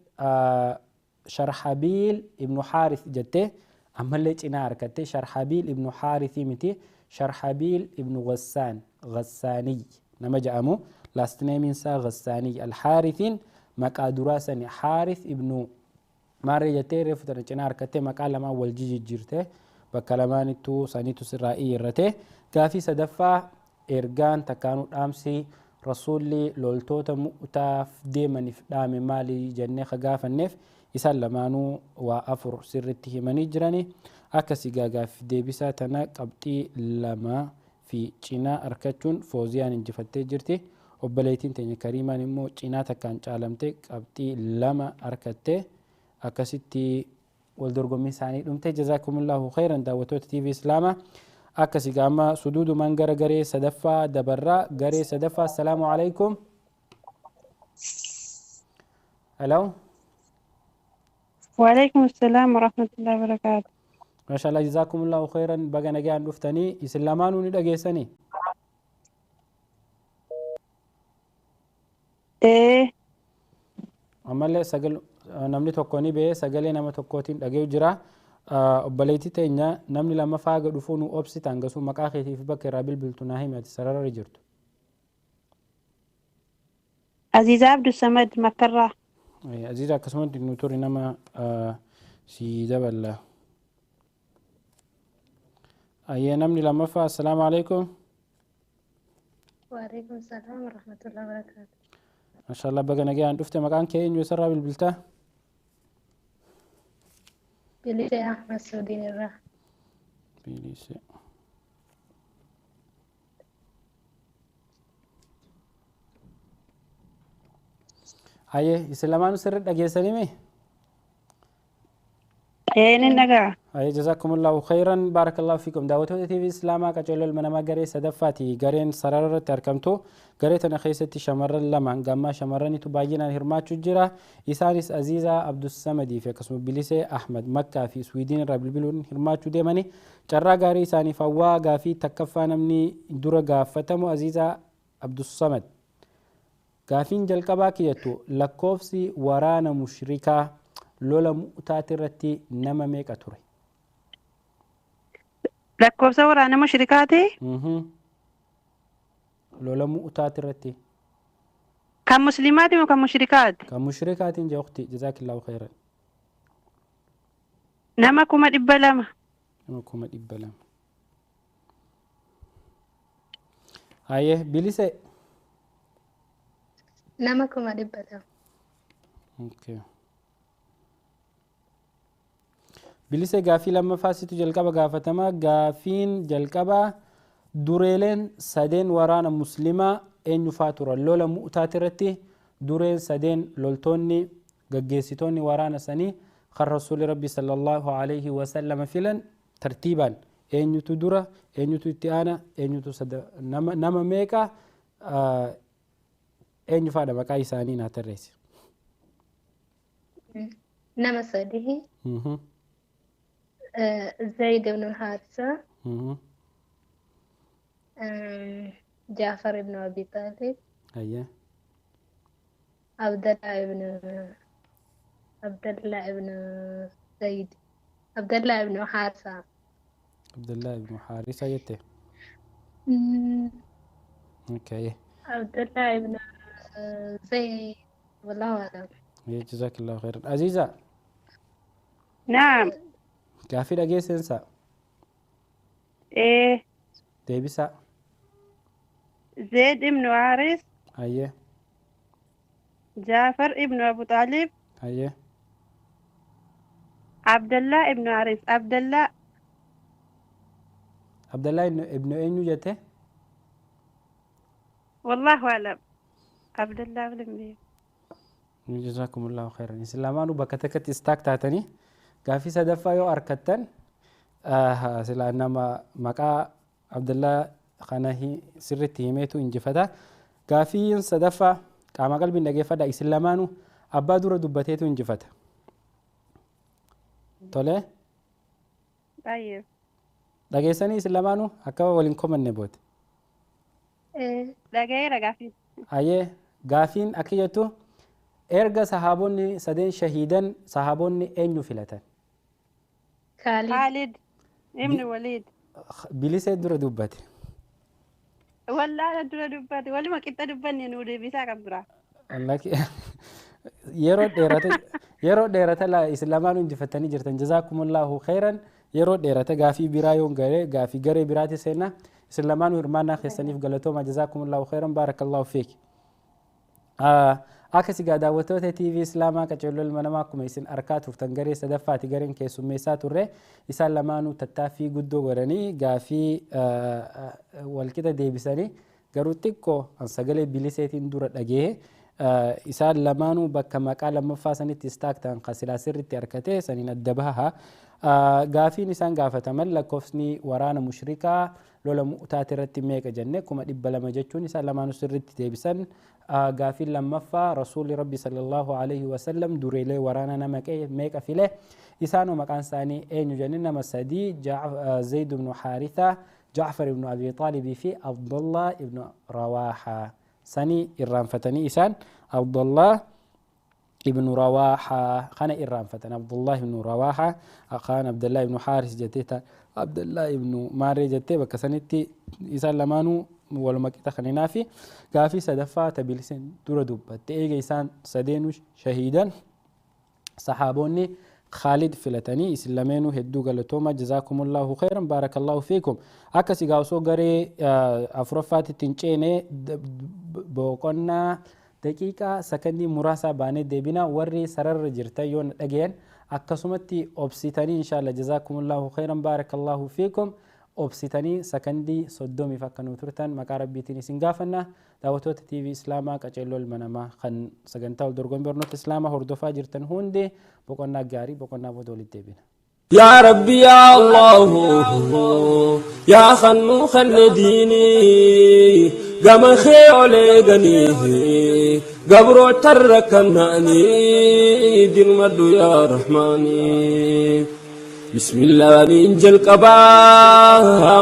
Sharhabiil ibnu Xaaris jette, ammallee cinaa harkatte. Sharhabiil ibnu Xaarisii miti, Sharhabiil ibnu Gassaan, Gassaaniy nama jedhamu, last name isaa Gassaaniy. Alxaarisiin maqaa duraa sani Xaaris ibnu maarree jettee reefu tana cinaa harkatte. Maqaa lamaan wal jijjiirte, bakka lamaanittuu saniitu sirraa iyyirrate. Gaafii sadaffaa, ergaan takkaanuu dhaamsi rasuulli loltoota Mu'taaf deemaniif dhaame maali jennee ka gaafanneef, isaan lamaanuu waa afur sirritti himanii jirani. Akkasii gaafii deebisaa tana qabxii 2 fi cinaa argachuun Fooziyaan injifattee jirti. Obboleettiin teenya Kariimaan immoo cinaa takkaan caalamte, qabxii 2 argatte. Akkasitti wal dorgommii isaanii dhumte. Jazaakumullahu khayran, daawwattoota TV Islaamaa. Akkasii gaama suduudumaan gara garee sadaffaa dabarraa. Garee sadaffaa, assalaamu alaikum. Hello. وعليكم السلام ورحمة الله وبركاته. Maashaallah, jazaakumullahu khayran, baga nagaan dhuftanii. Isin lamaanuu ni dhageessanii? Ee. Ammallee sagal namni tokko ni ba'ee, sagalee nama tokkootiin dhaga'u jira. Obboleettii teenya, namni lammaffaa haga dhufuu nu obsitan gasuu maqaa keetii fi bakka irraa bilbiltu naa himi, ati sararra jirtu. Aziizaa Abdussamad, Makkarraa. Aziza, akkasumatti nu turi, nama si daballa. Ayyee, namni lammaffaa, assalaamu alaikum. وعليكم السلام ورحمة الله وبركاته. Maashaallah, baga nagaan dhufte. Maqaan kee eenyu, eessarraa bilbiltaa? Bilisee Ahmad, Suudiin irraa. Bilisee. Ayyee, isin lamaanuu sirri dhageessanii mee? Ee, ni dhaga'a. Ayyee, jazakumullahu khayran, barakallahu fiikum. Daawwattoota TV Islaamaa, qacarrii ilma namaa garee sadaffaati gareen sarara irratti argamtu. Garee tana keessatti shamarran lama, hanga ammaa shamarranitu baay'inaan hirmaachuu jira. Isaanis Aziizaa Abdussamadii fi akkasuma Bilisee Ahmad, Makkaa fi Swiidin irraa bilbiluun hirmaachuu deemani. Carraa gaarii isaaniif hawwaa. Gaafii takkaffaa namni dura gaafatamu Aziizaa Abdussamad. Gaafiin jalqabaa kiyyattu, lakkoofsi waraana mushrikaa lola Mu'taati irratti nama meeqa ture? Lakkoofsa waraana mushrikaati? Lola Mu'taati irratti. Kan musliimaati moo kan mushrikaati? Kan mushrikaatiin jee, ukhti, jazaakillahu khayran. Nama 200,000. Nama 200,000. Hayyee, Bilise. Nama 200,000. Okay. Bilise, gaafii lammaffaa situ jalqaba gaafatama. Gaafiin jalqabaa, dureeleen sadeen waraana muslimaa eenyu faa turan? Lola Mu'taati irratti dureen sadeen, loltoonni gaggeessitoonni waraana sanii kan rasuulli rabbi sallallahu alaihi wasallama filan, tartiibaan eenyutu dura, eenyutu itti aana, eenyutu nama meeqa, eenyu faadha, maqaa isaanii naa tarreessi. Nama sadii. Zayd ibn Haarisa. Jaafar ibn Abi Taalib. Hayyee. Abdallah ibn Zayd. Abdallah ibn Haarisa. Abdallah ibn Haarisa jette. Okay. Abdallah ibn Zayd. Wallahu a'lam. Jazakallahu khairan. Aziza. Naam. Gaaffii dhageessensa. Ee. Deebisaa. Zayd ibn Haaris. Hayyee. Jaafar ibn Abu Taalib. Hayyee. Abdallah ibn Haaris. Abdallah. Abdallah ibn eenyu jette? Wallahu a'lam. Abdallah ibn Jazakumullahu khairan. Isin lamaanuu bakka takkatti istaak taatanii gaaffii sadaffaa yoo argattan sila nama maqaa Abdallah kana sirriitti himeetu injifata. Gaaffiin sadaffaa qaama qalbiin dhageeffadha. Isin lamaanuu abbaa dura dubbateetu injifata. Tole. Baay'ee. Dhageessanii isin lamaanuu akka waliin komanne boote. Dhagayeera gaaffii. Hayyee gaaffiin akka jettu erga sahaabonni sadeen shahiidan sahaabonni eenyu filatan? Khalid ibn Walid. Bilisee dura dubbate. Wallaala dura dubbate waluma qixa dubbanne nuu deebisaa kan biraa. Yeroo dheerata isin lamaanuu injifattanii jirtan jazaakumullahu khairan yeroo dheerata gaafii biraa yoon garee gaafii garee biraati seenna isin lamaanuu hirmaannaa keessaniif galatooma jazaakumullahu khairan baarakallahu fiik. Akkasi gaa daawwattoota TV Islaamaa qaceelloo ilma namaa akkuma isin arkaa turtan garee sadaffaati gareen keessummeessaa turre isaan lamaanuu tattaaffii guddoo godhanii gaafii walqixa deebisanii garuu xiqqoo an sagalee biliseetiin dura dhagee isaan lamaanuu bakka maqaa lammaffaa sanitti istaak ta'an kan silaa sirriitti argate saniin adda baha. Gaafiin isaan gaafataman lakkoofsni waraana mushrikaa lola mu'taati irratti meeqa jenne 200,000 jechuun isaan lamaanuu sirriitti deebisan. Gaafiin lammaffaa rasuulli rabbi sallallahu alaihi wasallam dureelee waraana nama meeqa file isaanoo maqaan isaanii eenyu jenne nama sadii Zayd ibn Haaritha, Jaafar ibn Abi Taalibii fi Abdullah ibn Rawaaha sanii irraanfatanii isaan Abdullah ibn Rawaaha kana irraanfatan Abdullah ibn Rawaaha kaan Abdullah ibn Haaris jettee Abdullah ibn Maaree jettee bakka sanitti isaan lamaanuu waluma qixa kaninaa fi gaafii sadaffaa tabiliseen dura dubbatte eega isaan sadeenuu shahiidan sahaabonni Khalid filatanii isin lameenuu hedduu galatooma jazaakumullahu khairan baarakallahu fiikum akkasi gaa osoo garee afuraffaatti hin ceene boqonnaa daqiiqaa sakandii muraasaa baanee deebina warri sararra jirtan yoo na dhagayan akkasumatti obsitanii inshaalla jazaakumullahu khairan baarakallahu fiikum obsitanii sakandii 30 akka nu turtan maqaa rabbiitiin isin gaafanna daawwattoota TV Islaamaa qaceelloo ilma namaa kan sagantaa wal dorgommii barnoota Islaamaa hordofaa jirtan hundi boqonnaa gaarii boqonnaa booda walitti deebina. يا ربي يا الله يا خنو خن ديني قم خيولي غني قبرو تركناني دين مدو يا رحماني بسم الله ننجل قبا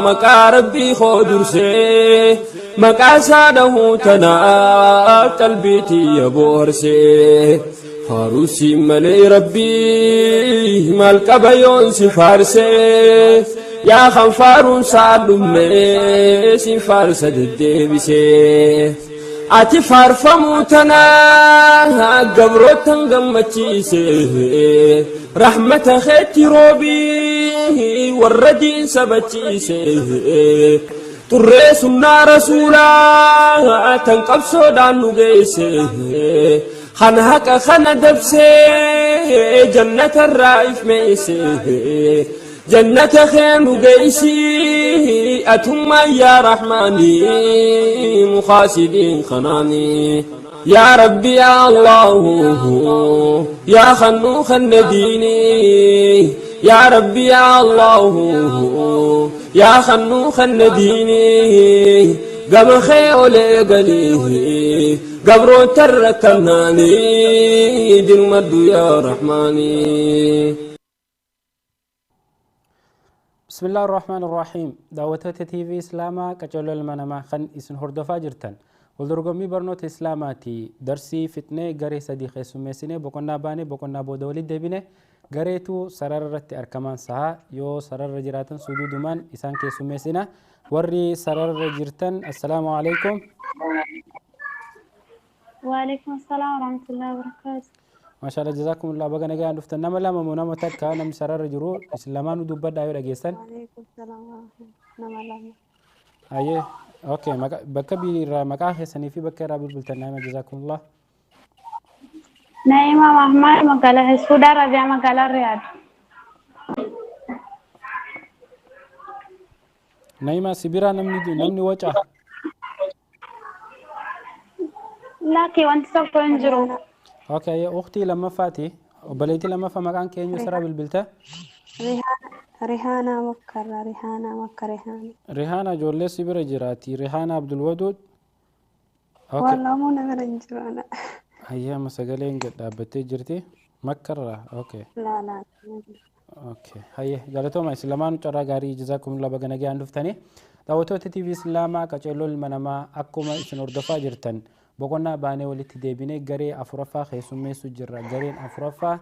مكا ربي خودرسي مكا ساده تنا تلبيتي يا بورسي فاروسي ملي ربي مالك بيون سفارسي يا خنفارون سالمي سفارس الدبسي ati faarfamuu tanaa gabrootan gammachiise rahmata keetti roobii warra diin sabachiise xurree sunnaa rasuulaa tan qabsoodhaan nu geesse kan haqa kana dabsee jannatarraa ifmeesse جنة خير قيسي أتما يا رحماني مخاسدين خناني يا ربي يا الله يا خنو خن ديني يا ربي يا الله يا خنو خن ديني قم خير قليه قبرو تركناني درمد يا رحماني. بسم الله الرحمن الرحيم. دعوتات تي في إسلاما كجلو المنما خن إسن هردفا جرتن ولدرغمي برنوت إسلاماتي درسي فتنة غري صديق سمسينه بقنا باني بقنا بودولي دبينه غريتو سررت أركمان سها يو سرر جراتن سجودمان إسان كسمسينه وري سرر جرتن. السلام عليكم. وعليكم السلام ورحمة الله وبركاته. ما شاء الله جزاكم الله. بقى نجا عندفتن نما لا ممونا متك نم سرر جرو إسلامان ودبر دايو رجيسن. وعليكم السلام ورحمة نما لا. أيه أوكي بكا بير مكان حسني في بكا رابط بالتنامة جزاكم الله. نعيمة محمد مقالة السوداء ربيع مقالة الرياض. نعيمة سبيرة نمني وجه. لكن وانت سوف تنجرو. أوكي يا أختي لما فاتي وبليتي لما فمكان كأنه سراب البلتة. ريحانة مكة ريحانة مكة ريحانة. ريحانة جولة سبيرة جراتي ريحانة عبد الودود. أوكي. والله مو نمر أنا. هيا مسجلين قد أبتي جرتي مكة. أوكي. لا لا. أوكي هيا جالتهم إسلامان ترى غاري جزاكم الله بقى نجي عندفتني. دعوتو تي في إسلاما كجلول المنما أكما إسنور دفا جرتن. بقولنا باني ولت دبينه جري أفرفا خيسومي سجرة جرين أفرفا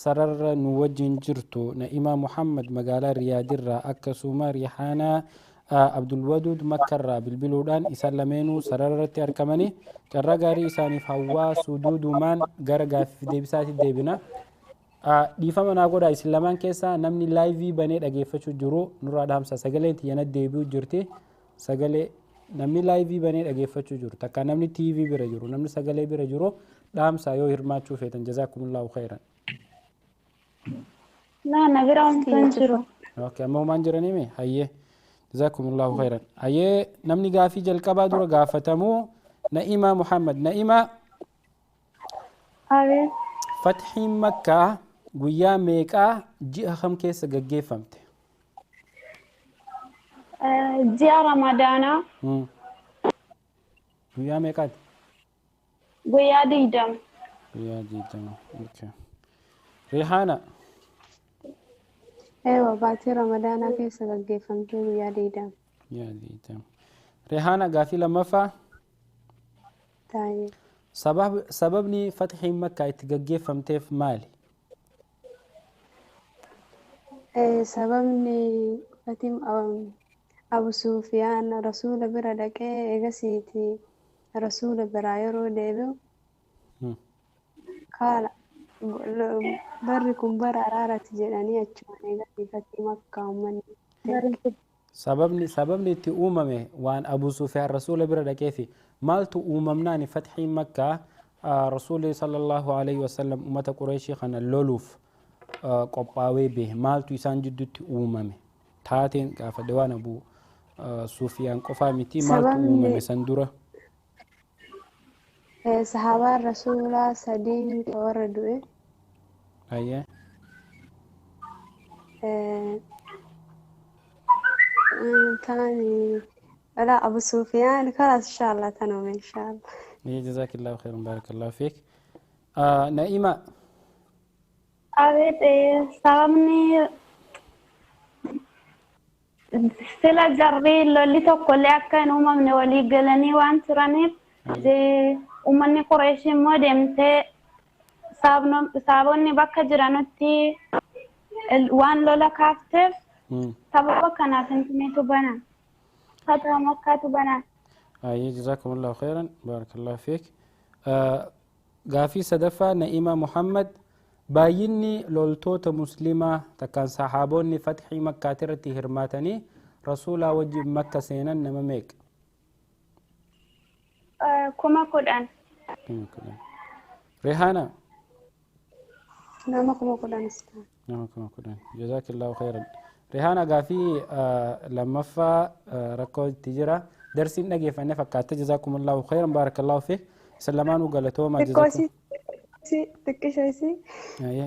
سرر نوجن جرتو نائمة محمد مقالة ريادرة أكسوما ريحانة عبد الودود مكرة بالبلودان إسلامينو سرر تيركمني جرى جري إساني فهوا سدود مان جرى في دبسات دبينه ديفما نقول إسلامان كيسا نمني لايفي بني أجيفة جرو نور آدم سجلة تيانا دبيو جرتي سجلة namni live banee dhageeffachuu jiru takka namni TV bira jiru namni sagalee bira jiru dhaamsa yoo hirmaachuu feetan jazakumullahu khairan. La na bira wanti jiru. Okay amma homaan jiranii mee hayyee jazakumullahu khairan. Hayyee namni gaafii jalqabaa dura gaafatamu Naima Muhammad. Naima. Abe. Fathiin Makkaa guyyaa meeqaa ji'a kam keessa gaggeeffamte? Ji'a Ramadaanaa. Guyyaa meeqaati? Guyyaa 20. Guyyaa 20. Okay. Rihaana. Eewa baatii Ramadaanaa keessa gaggeeffamte guyyaa 20. Guyyaa 20. Rihaana gaafii lammaffaa. Taa'ee. Sababni fathiin Makkaa itti gaggeeffamteef maali? Sababni fatiin Abu Sufyaan rasuula bira dhaqee eegasiiti rasuula biraa yeroo deebi'u kaala barri kun bara araarati jedhanii achumaan eegasii fatii Makkaa uummanni. Sababni itti uumame waan Abu Sufyaan rasuula bira dhaqeefi maaltu uumamnaan fathiin Makkaa rasuulli sallallahu alaihi wasallam uummata Qureeshii kana loluuf qophaa'ee bahe maaltu isaan jidduutti uumame taateen gaafadhe waan Abu Sufyaan qofaa miti maaltu uumame san dura. Sahaabaan rasuulaa sadiin warra du'e. Ayyee. Taani لا أبو سفيان خلاص إن شاء الله تنوم إن شاء الله. جزاك الله خيرا بارك الله فيك. نائمة. أبيت sababni sila jarri lolli tokkollee akka hin uumamne walii galanii waan turaniif uummanni Qureeshii immoo deemtee saabonni bakka jiranutti waan lola kaafteef sababa kanaaf intinitu banan. فتح مكة بنان. أي جزاكم الله خيرا بارك الله فيك. غافي صدفة نائمة محمد بايني لولتوت مسلمة تكان صحابوني فتح مكة ترتي هرماتني رسول وجه مكة سينا نمميك. كما قرآن. كما قرآن. ريحانة. نعم كما قرآن. نعم كما قرآن جزاك الله خيرا. ريحانة غافي لما فا ركود تجرا درسين نجي فأنا فكرت جزاكم الله خيرا بارك الله فيك سلمان وقالتو ما جزاكم. Xiqqisha isii.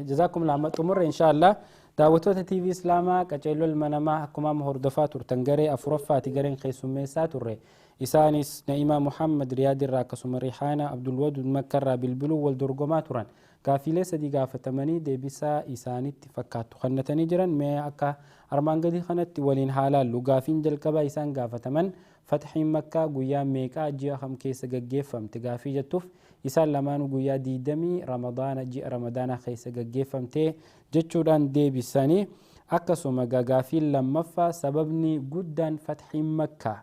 Jazaakum lama xumurre inshaallah. Daawwattoota TV Islaamaa qaceelloo ilma namaa akkuma amma hordofaa turtan garee afuraffaati gareen keessummeessaa turre. Isaanis Na'imaa Muhammad Riyaad irraa akkasuma Rihaana Abdulwadud Makkarraa bilbiluu wal dorgomaa turan. Gaafiilee sadii gaafatamanii deebisaa isaanitti fakkaattu kennatanii jiran. Mee akka armaan gadii kanatti waliin haa laallu. Gaafiin jalqabaa isaan gaafataman fatxiin Makkaa guyyaa meeqaa ji'a kam keessa gaggeeffamte gaafii jettuuf isaan lamaanuu guyyaa 20 Ramadaana ji'a Ramadaanaa keessa gaggeeffamte jechuudhaan deebisanii. Akkasuma gaafiin lammaffaa sababni guddaan fatxiin Makkaa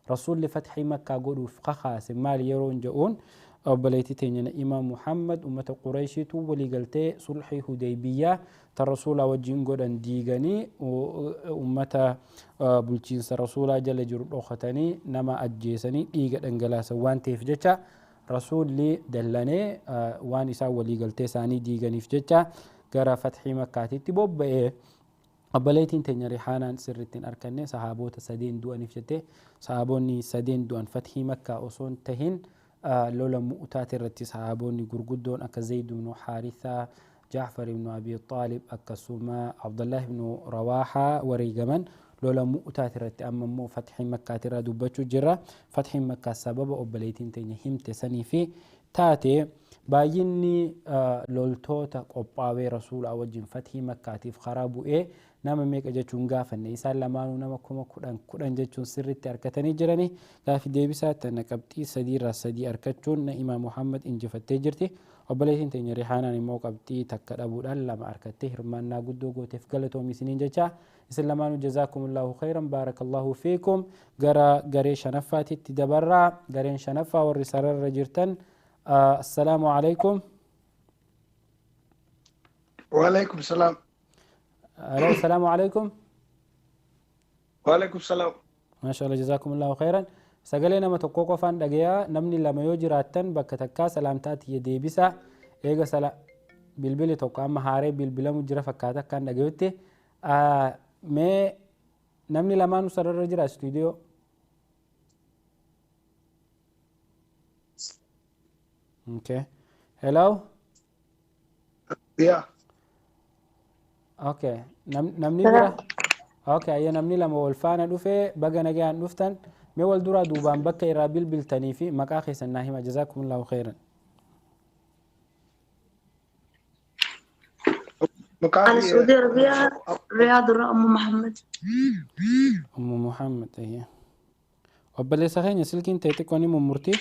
rasuulli fatxii Makkaa godhuuf kakaase maali yeroo jedhuun obboleettii teenya Na'imaa Muhammad ummata Qureeshiitu waliigaltee sulxii Hudeybiyyaa tan rasuulaa wajjin godhan diiganii ummata bulchiinsa rasuulaa jala jiru dhokatanii nama ajjeesanii dhiiga dhangalaasan waan ta'eef jecha rasuulli dallanee waan isaan waliigaltee isaanii diiganiif jecha gara fatxii Makkaatitti bobba'ee. Obboleettiin teenya Rihaanaan sirriitti hin arkanne sahaabota sadeen du'aniif jettee sahaabonni sadeen du'an fatxii Makkaa osoo hin tahin lola Mu'taati irratti sahaabonni gurguddoon akka Zayd ibnu Haarisaa, Jaafar ibnu Abi Xaalib akkasuma Abdullah ibnu Rawaahaa wareegaman lola Mu'taati irratti. Amma immoo fatxii Makkaati irraa dubbachuu jirra. Fatxiin Makkaa sababa obboleettiin teenya himte sanii fi taate baay'inni loltoota qophaawee rasuulaa wajjin fatxii Makkaatiif karaa bu'ee nama meeqa jechuun gaafanne isaan lamaanuu nama 10,000 10,000 jechuun sirriitti argatanii jirani. Gaafi deebisaa tana qabxii sadiirraa sadii argachuun Na'imaa Muhammad injifattee jirti. Obboleettiin teenya Rihaanaan immoo qabxii takka dhabuudhaan lama argattee hirmaannaa guddoo gooteef galatoomi isiniin jecha. Isin lamaanuu jazaakumullahu khayran baarakallahu fiikum. Gara garee shanaffaatitti dabarraa. Gareen shanaffaa warri sararra jirtan assalaamu alaikum. وعليكم السلام. الو السلام عليكم. وعليكم السلام. ما شاء الله جزاكم الله خيرا. Sagalee nama tokko qofaan dhagayaa. Namni lama yoo jiraattan bakka takkaa salaamtaa tiyya deebisa. Eega sala bilbili tokko amma haaree bilbilamu jira fakkaata akkaan dhagayutti. Mee namni lamaanuu sararra jira istuudiyoo. Okay. Hello? Yeah. Okay. Namni bira? Okay, ayya namni lama wal faana dhufee baga nagaan dhuftan. Mee wal duraa duubaan bakka irraa bilbiltanii fi maqaa keessan naa hima. Jazaakumullahu khairan. أنا سعودية عربية رياض أم محمد. أم محمد أيه. Obboleessa keenya silkiin ta'e xiqqoo ni mummurti.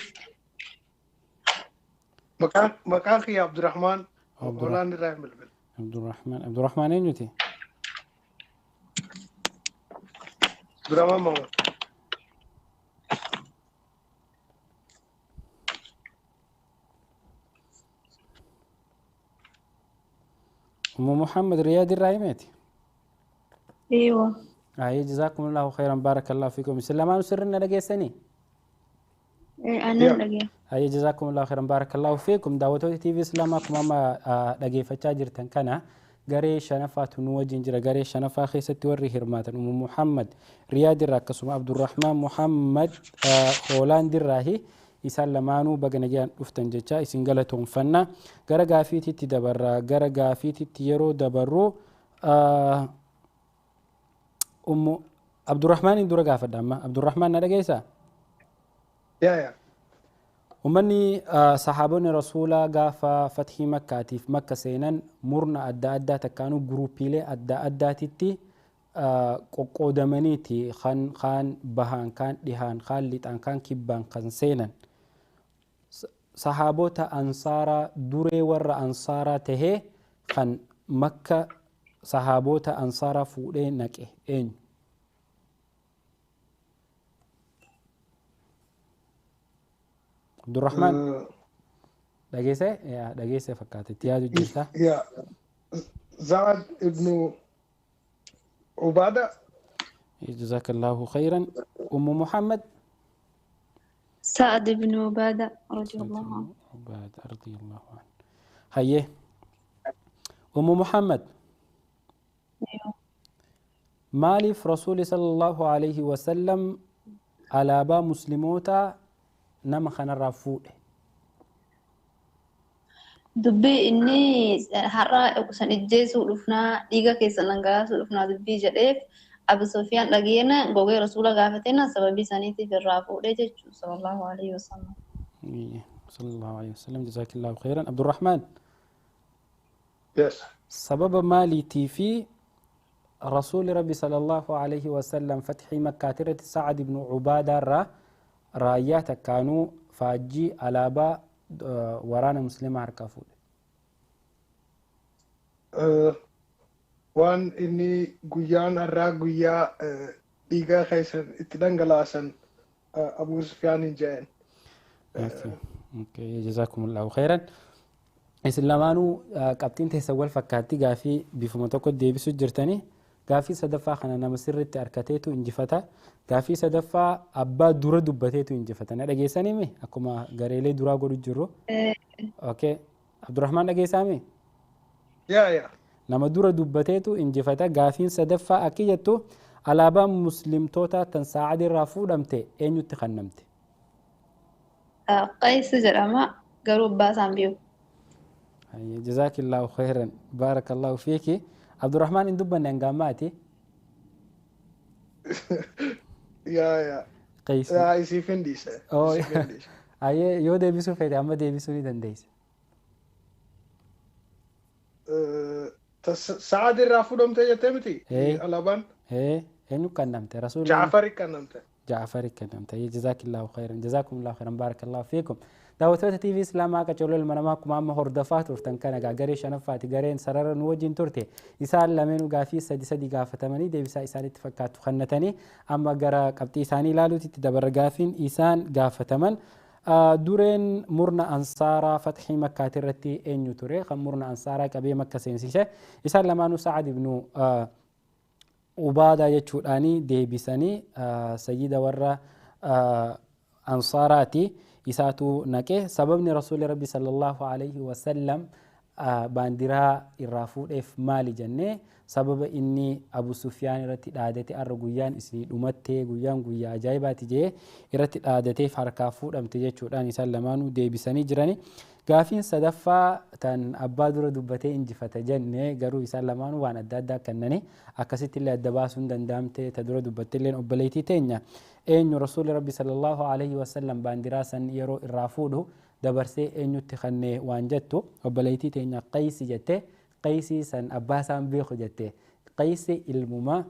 Maqaan kiyya Abdurrahmaan Holaan irraa hin bilbila. Abdurrahmaan Abdurrahmaan eenyuti? Abdurrahmaan Mahmud. أم محمد رياض irraa himeeti? أيوة. Ayee jazaakumullahu khairan baarakallahu fiikum. Isin lamaanuu sirri na dhageessanii? أنا dhagee. Ayee jazaakumullahu khairan baarakallahu fiikum. Daawwattoota TV Islaamaa akkuma amma dhageeffachaa jirtan kana garee shanaffaatu nu wajjin jira. Garee shanaffaa keessatti warri hirmaatan Umu Muhammad Riyaad irraa akkasuma Abdurrahmaan Muhammad Hoolaand irraahi. Isaan lamaanuu baga nagaan dhuftan jecha isin galatoonfanna. Gara gaafiititti dabarra. Gara gaafiititti yeroo dabarru Ummu Abdurrahmaanin dura gaafadha amma. Abdurrahmaan na dhageessaa? Yeah. Uummanni sahaabonni rasuulaa gaafa fathii Makkaatiif Makka seenan murna adda addaa takkaanuu guruupiilee adda addaatitti qoqqoodamaniiti kaan bahaan, kaan dhihaan, kaan lixaan, kaan kibbaan kan seenan. Sahaabota ansaaraa duree warra ansaaraa tahee kan Makka sahaabota ansaaraa fuudhee naqe eenyu? Abdurrahmaan dhageesse? Dhageesse fakkaata itti yaadu jirta. Yeah. Zaad ibnu Ubada. Jazakallahu khairan. Ummu Muhammad. سعد بن عبادة رضي الله عنه. عبادة رضي الله عنه. هيه أم محمد. أيوه. Maaliif rasuulli sallallahu alaihi wasallam alaabaa muslimootaa nama kanarraa fuudhe? Dubbii inni har'a san ijjeesuu dhufnaa dhiiga keessan dhangalaasuu dhufnaa dubbii jedheef Abu Sufyaan dhageena gogee rasuula gaafateena sababii saniitiif irraa fuudhee jechuudha sallallahu alaihi wasallam. Sallallahu alaihi wasallam, jazaakillahu khairan. Abdurrahmaan. Yes. Sababa maaliitii fi rasuuli rabbi sallallahu alaihi wasallam fatxii makkaatirratti Sacad ibnu Cubaadaa irraa raayyaa takkaanuu faajjii alaabaa waraana muslimaa harkaa fuudhe? Waan inni guyyaan har'aa guyyaa dhiiga keessan itti dhangalaasan Abu Sufyaan hin jedhan. Jazakumullahu khairan. Isin lamaanuu qabxiin teessan wal fakkaatti, gaafii bifuma tokko deebisuu jirtanii. Gaafii sadaffaa kana nama sirriitti harkateetu injifata. Gaafii sadaffaa abbaa dura dubbateetu injifata. Na dhageessanii mi? Akkuma gareelee duraa godhu jirru. Okay. Abdurrahmaan, dhageessaami? Yaa. Nama dura dubbateetu injifata. Gaafiin sadaffaa akki jettu, alaabaan muslimtoota tan Saacad irraa fuudhamte eenyutti kennamte? Qays jedhama, garuu abbaa isaan beeku. Jazaakillahu khairan. Baarakallahu fiiki. Abdurrahmaan hin dubbanne hanga ammaati. Yaa. Qays. Yaa, isiif hin dhiise. Isiif hin dhiise. Ayyee, yoo deebisuu feete amma deebisuu ni dandeessa. Sa'ad irraa fuudhamte jettee miti? Alaabaan? Eenyu kennamte? Rasuulli. Jaafari kennamte. Jaafari kennamte. Jazaakillahu khairan. Jazakumullahu khairan. Baarakallahu fiikum. Daawwattoota TV Islaamaa qacaroo ilma namaa, akkuma amma hordofaa turtan kana egaa garee shanaffaati gareen sarara nu wajjin turte. Isaan lameenuu gaafii sadi sadi gaafatamanii deebisaa isaanitti fakkaatu kennatanii, amma gara qabxii isaanii ilaaluutti itti dabarra. Gaafiin isaan gaafataman, dureen murna ansaaraa fatxii makkaati irratti eenyu ture kan murna ansaaraa qabee Makka seensise? Isaan lamaanuu Sa'ad ibnu Ubaadaa jechuudhaanii deebisanii. Sayyida warra ansaaraati, isaatu naqe. Sababni rasuulli rabbi sallallahu alaihi wasallam baandiraa irraa fuudheef maali jennee, sababa inni Abu Sufyaan irratti dhaadate, arra guyyaan isinii dhumattee, guyyaan guyyaa ajaa'ibaati jee irratti dhaadateef harkaa fuudhamte jechuudhaan isaan lamaanuu deebisanii jirani. Gaafiin sadaffaa tan abbaa dura dubbatee injifata jenne, garuu isaan lamaanuu waan adda addaa kennanii akkasitti illee adda baasuun danda'amte. Ta dura dubbatte illeen obboleettii teenya. Eenyu rasuulli rabbi sallallahu alaihi wasallam baandiraa san yeroo irraa fuudhu dabarsee eenyutti kennee waan jettu, obboleettii teenya Qaysi jette. Qaysii san abbaa isaan beeku jette. Qaysi ilmuma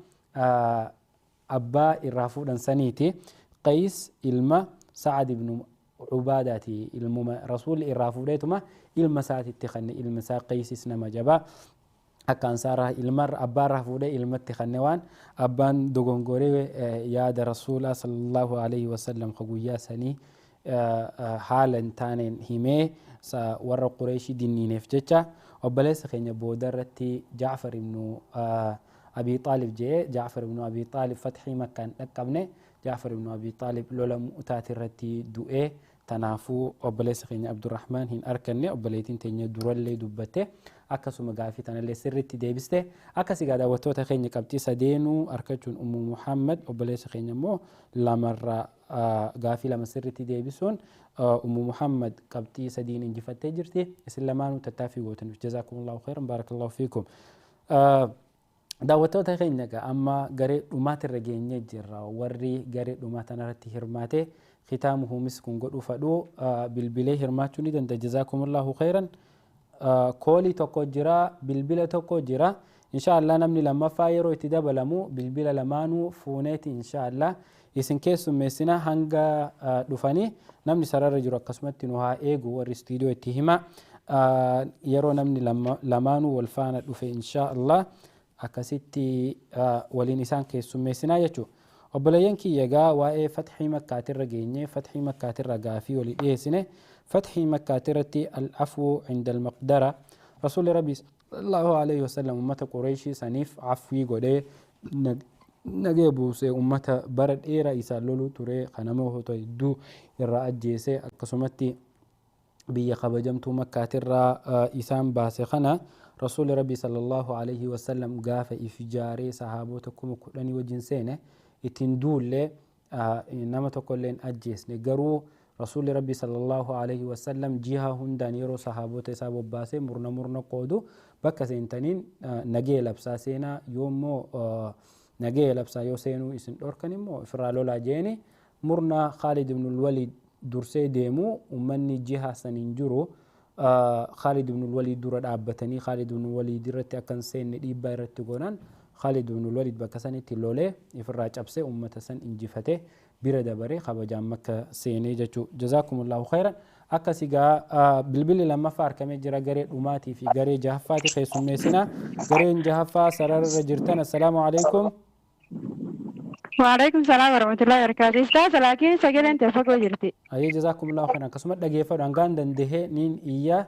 abbaa irraa fuudhan saniiti. Qays ilma Sa'ad ibnu Cubaadaati. Ilmuma rasuulli irraa fuudheetuma ilma isaatitti kenne. Ilma isaa Qaysis nama jabaa akka ansaaraa ilma abbaarraa fuudhee ilmatti kenne, waan abbaan dogongoree yaada rasuulaa sallallahu alaihi wasallam ka guyyaa sanii haala hin taaneen himee warra Qureeshii dinniineef jecha. Obboleessa keenya booda irratti Jaafar ibnu Abii Xaalib jee. Jaafar ibnu Abii Xaalib fatxii Makkaan dhaqqabne. Jaafar ibnu Abii Xaalib lola Mu'taati irratti du'ee, tanaafuu obboleessa keenya Abdurrahmaan hin arkanne. Obboleettiin teenya durallee dubbatte, akkasuma gaafii tanallee sirriitti deebiste. Akkas egaa daawwattoota keenya, qabxii sadeenuu argachuun Ummu Muhammad, obboleessa keenya immoo lamarraa gaafii lama sirriitti deebisuun Ummu Muhammad qabxii sadiin injifattee jirti. Isin lamaanuu tattaaffii gootaniif jazaakumullahu khairan, baarakallahu fiikum. Daawwattoota keenya, egaa amma garee dhumaatirra geenyee jirra. Warri garee dhumaa tanarratti hirmaate kitaamuhu miskun godhuu fadhu bilbilee hirmaachuu ni danda'a. Jazaakumullahu khairan. Koolii tokko jira, bilbila tokko jira. Inshaallah namni lammaffaa yeroo itti dabalamu bilbila lamaanuu fuuneeti inshaallah isin keessummeessina. Hanga dhufanii namni sarara jiru akkasumatti nu haa eegu, warri istiidiyoo itti hima. Yeroo namni lamaanuu wal faana dhufe inshaallah akkasitti waliin isaan keessummeessinaa jechuudha. Obboleeyyan kiyya, egaa waa'ee fatxii makkaatirra geenye. Fatxii makkaatirra gaafii walii dhiyeessine. Fatxii makkaatirratti al-afwu cinda al-maqdara, rasuulli rabbi sallallahu alaihi wasallam ummata Qureeshii saniif afwii godhee nagee buuse. Ummata bara dheeraa isaan loluu ture, kanama hedduu irraa ajjeese, akkasumatti biyya kabajamtuu makkaatirraa isaan baase kana, rasuulli rabbi sallallahu alaihi wasallam gaafa if ijaaree sahaabota 10,000 wajjin seene ittiin duullee nama tokkollee hin ajjeesne, garuu Rasuulli Rabbi sallallahu alaihi wasallam jiha hundaan yeroo sahaabota isaa bobbaasee murna murna qoodu bakka seentaniin nagee labsaa seenaa yoommoo nagee labsaa yoo seenuu isin dhorkan immoo ofirraa lolaa jeeni murna Khaalid ibn Walid dursee deemu ummanni jiha saniin jiru Khaalid ibn Walid dura dhaabbatanii Khaalid ibn Walid irratti akka hin seenne dhiibbaa irratti goonan Khaalid ibn Walid bakka sanitti lolee ofirraa cabsee ummata san injifate bira dabaree kabajaan Makka seenee jechuu. Jazaakumullahu khayran. Akkasi gaa bilbilli lammaffaa argamee jira garee dhumaatii fi garee jahaffaati keessummeessina. Gareen jahaffaa sararra jirtan assalaamu alaikum. وعليكم السلام ورحمة الله وبركاته. أستاذ لكن سجل أنت فوق جرتي. أي جزاكم الله خيرا. كسمت دقيقة فدان دنده نين إياه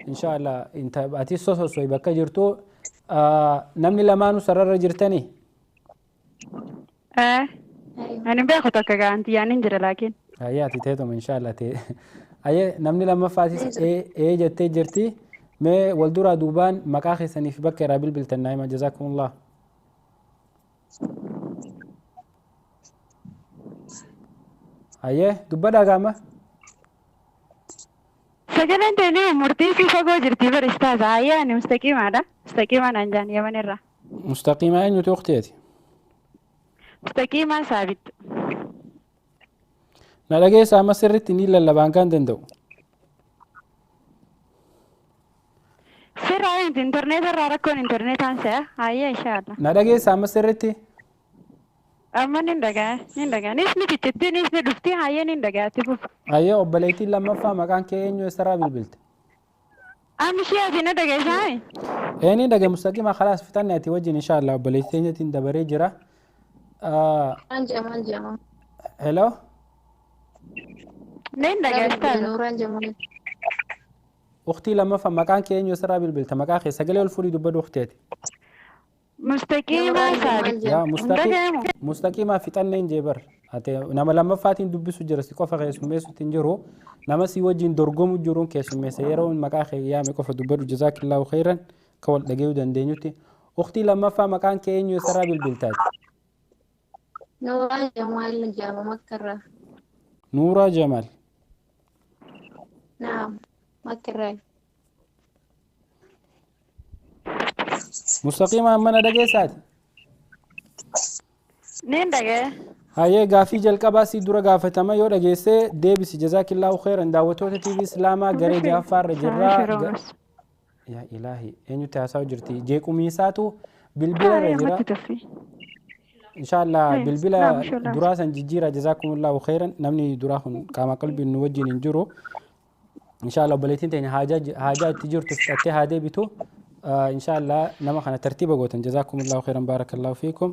إن شاء الله أنت أتي صوص صوي بك جرتو نمني لمانو سرر جرتني. أنا بأخذك أنت يعني نجري لكن. أيه تيتهم إن شاء الله تي. أيه نمني لما فاتس إيه جت جرتي ما والدورة دوبان مكاخي سني في بكر قبل بالتنايمة جزاكم الله. أيه دبنا جامع. سجل أنت ليه مرتي في فوق جرتي برستاز أيه أنا مستقيم هذا مستقيم أنا جاني يا من الرا. مستقيمة أين يتوقتي؟ مستقيمة ثابت. نلاقي سامة سرت نيل اللبان كان دندو. سر عين إنترنت الراركون إنترنت عنسه أيه إن شاء الله. نلاقي سامة سرتي. أما نندقى نندقى نيش نكتتي نيش ندفتي هاي نندقى تبوف. أيه أبليتي لما فهم كان كأنه يسرع بالبلت. أمشي أبي ندقى شاي. إيه ندقى مستقيمة خلاص فتنا تيوجه إن شاء الله أبليتي تندبري جرا. جمال جمال. هلو. نندقى أستاذ. نوران جمال. أختي لما فهم كان كأنه يسرع بالبلت ما كان خي سجله الفوري دبر أختي. مستقيمة ثابت. يا مستقيم مستقيمة في تنين جبر. أتى نما لما فاتين دبسو جرسي كوفا خيسميس تنجرو نما سيوجين درجوم جرون كيسميس يرون مكان يا مكوفا دبر جزاك الله خيرا كول دقيو دندنيوتي أختي لما فهم مكان كأنه يسرع بالبلتات. نورا جمال جامع مكرة. نورا جمال. نعم مكرة. مستقيمة من دقيقة ساعات. نين دقيقة. هاي قافي جل كباسي دورة قافة تما يورا جيسة ديبس جزاك الله خيرا دعوته تي في سلامة جري جعفر جرا. يا إلهي إنه تحسوا جرتي جيكو ميساتو بالبلا رجرا. إن شاء الله بالبلا دراسة جيرة جزاكم الله خيرا نمني دراهم كما قلبي نوجه ننجرو إن شاء الله بليتين تاني حاجة حاجة تجر تفتح هذا بيتو إن شاء الله نما خنا ترتيبه قوتن جزاكم الله خيرا بارك الله فيكم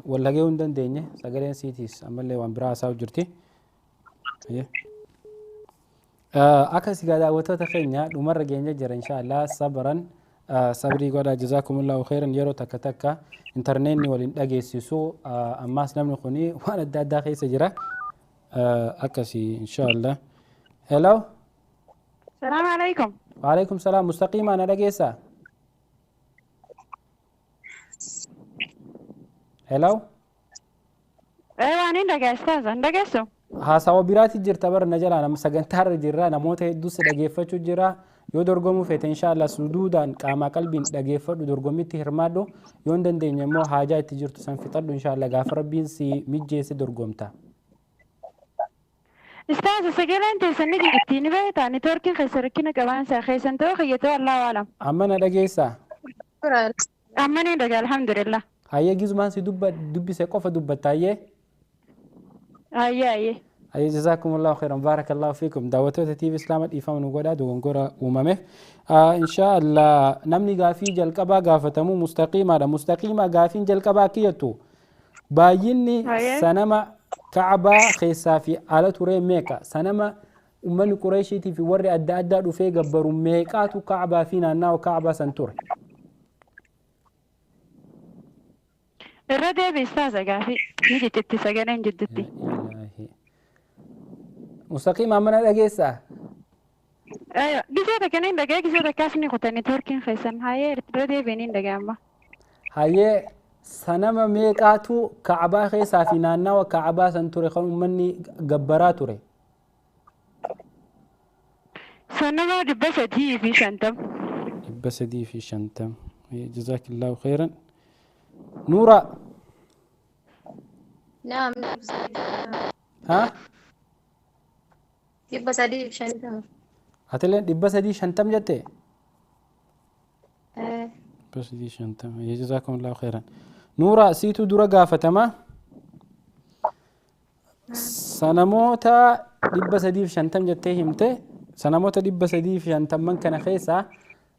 ولا جيون دن دينه سجلين سيتيس أما اللي وان برا ساو جرتي أكاسي قاعد وتتخيلنا ومرة جينا جر إن شاء الله صبرا صبري قال جزاكم الله خيرا يرو تكا تكا انترنت ولين أجيسيسو أماس نمن خوني وأنا داخل سجرة أكاسي إن شاء الله. هلو. السلام عليكم. وعليكم السلام. مستقيمة أنا لقيسة. هلو. أيوة أنا لقى أستاذ أنا لقيسو. ها سوا براتي جرت بر نجلا أنا مسجن تار جرا أنا موت هدوس لقيفة جرا يودرجمو فيت إن شاء الله سدودا كما قلبي لقيفة ودرجمي تهرمادو يوندن دين يمو حاجة تجرت سنفتر إن شاء الله غافر بين سي ميجي سدرجمتا. أستاذ سجل أنت سنجي التين بيت أنا تركي خسركنا كمان سخيسن تو خيتو الله أعلم. أمنا لقيسة. أمني لقى الحمد لله. هيا جزء ما سي دب دب سقف دب تايه. هيا هيا. هيا جزاكم الله خيرا بارك الله فيكم دعوته تي في إسلام إفهم نقوله دوغنغورا ومامه إن شاء الله نمني غافي جلقبا غافتمو مستقيمة مستقيمة غافين جلقبا كيتو بايني سنما كعبة خيسافي على توري ميكا سنما أمني قريشيتي في وري أدى أدى رفي جبرو ميكاتو كعبة فينا ناو كعبة سنتوري الردي بيستاذ غافي نيجي تتسجنين جدتي مستقيمة من الأجيسة أيوة جزء كانين دقيقة جزء كاسني قطني تركين خيسن هاي الردي بينين دقيقة هاي سنما ميكاتو كعبة خيسا في نانا وكعبة سنتوري خلو مني جبراتوري. Sanama 350. 350. جزاك الله خيرا. نورا. نعم. ها؟ 350. هتلين 350 جتة؟ 350. جزاكم الله خيرا. نورا سيتو درا قافتما سنموتا 350 جتة همته سنموتا 350 من كان خيسا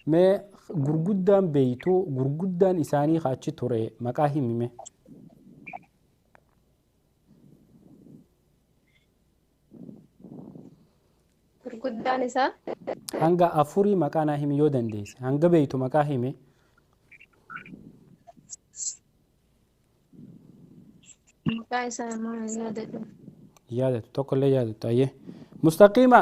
ما gurguddaan beeytuu gurguddaan isaanii achi ture maqaa himime. Gurguddaan isaa? Hanga 4 maqaa naa himi yoo dandeesse. Hanga beeytu maqaa himi. Maqaa isaa maal yaadatu? Yaadatu tokkollee yaadatu ayyee. Mustaqiima.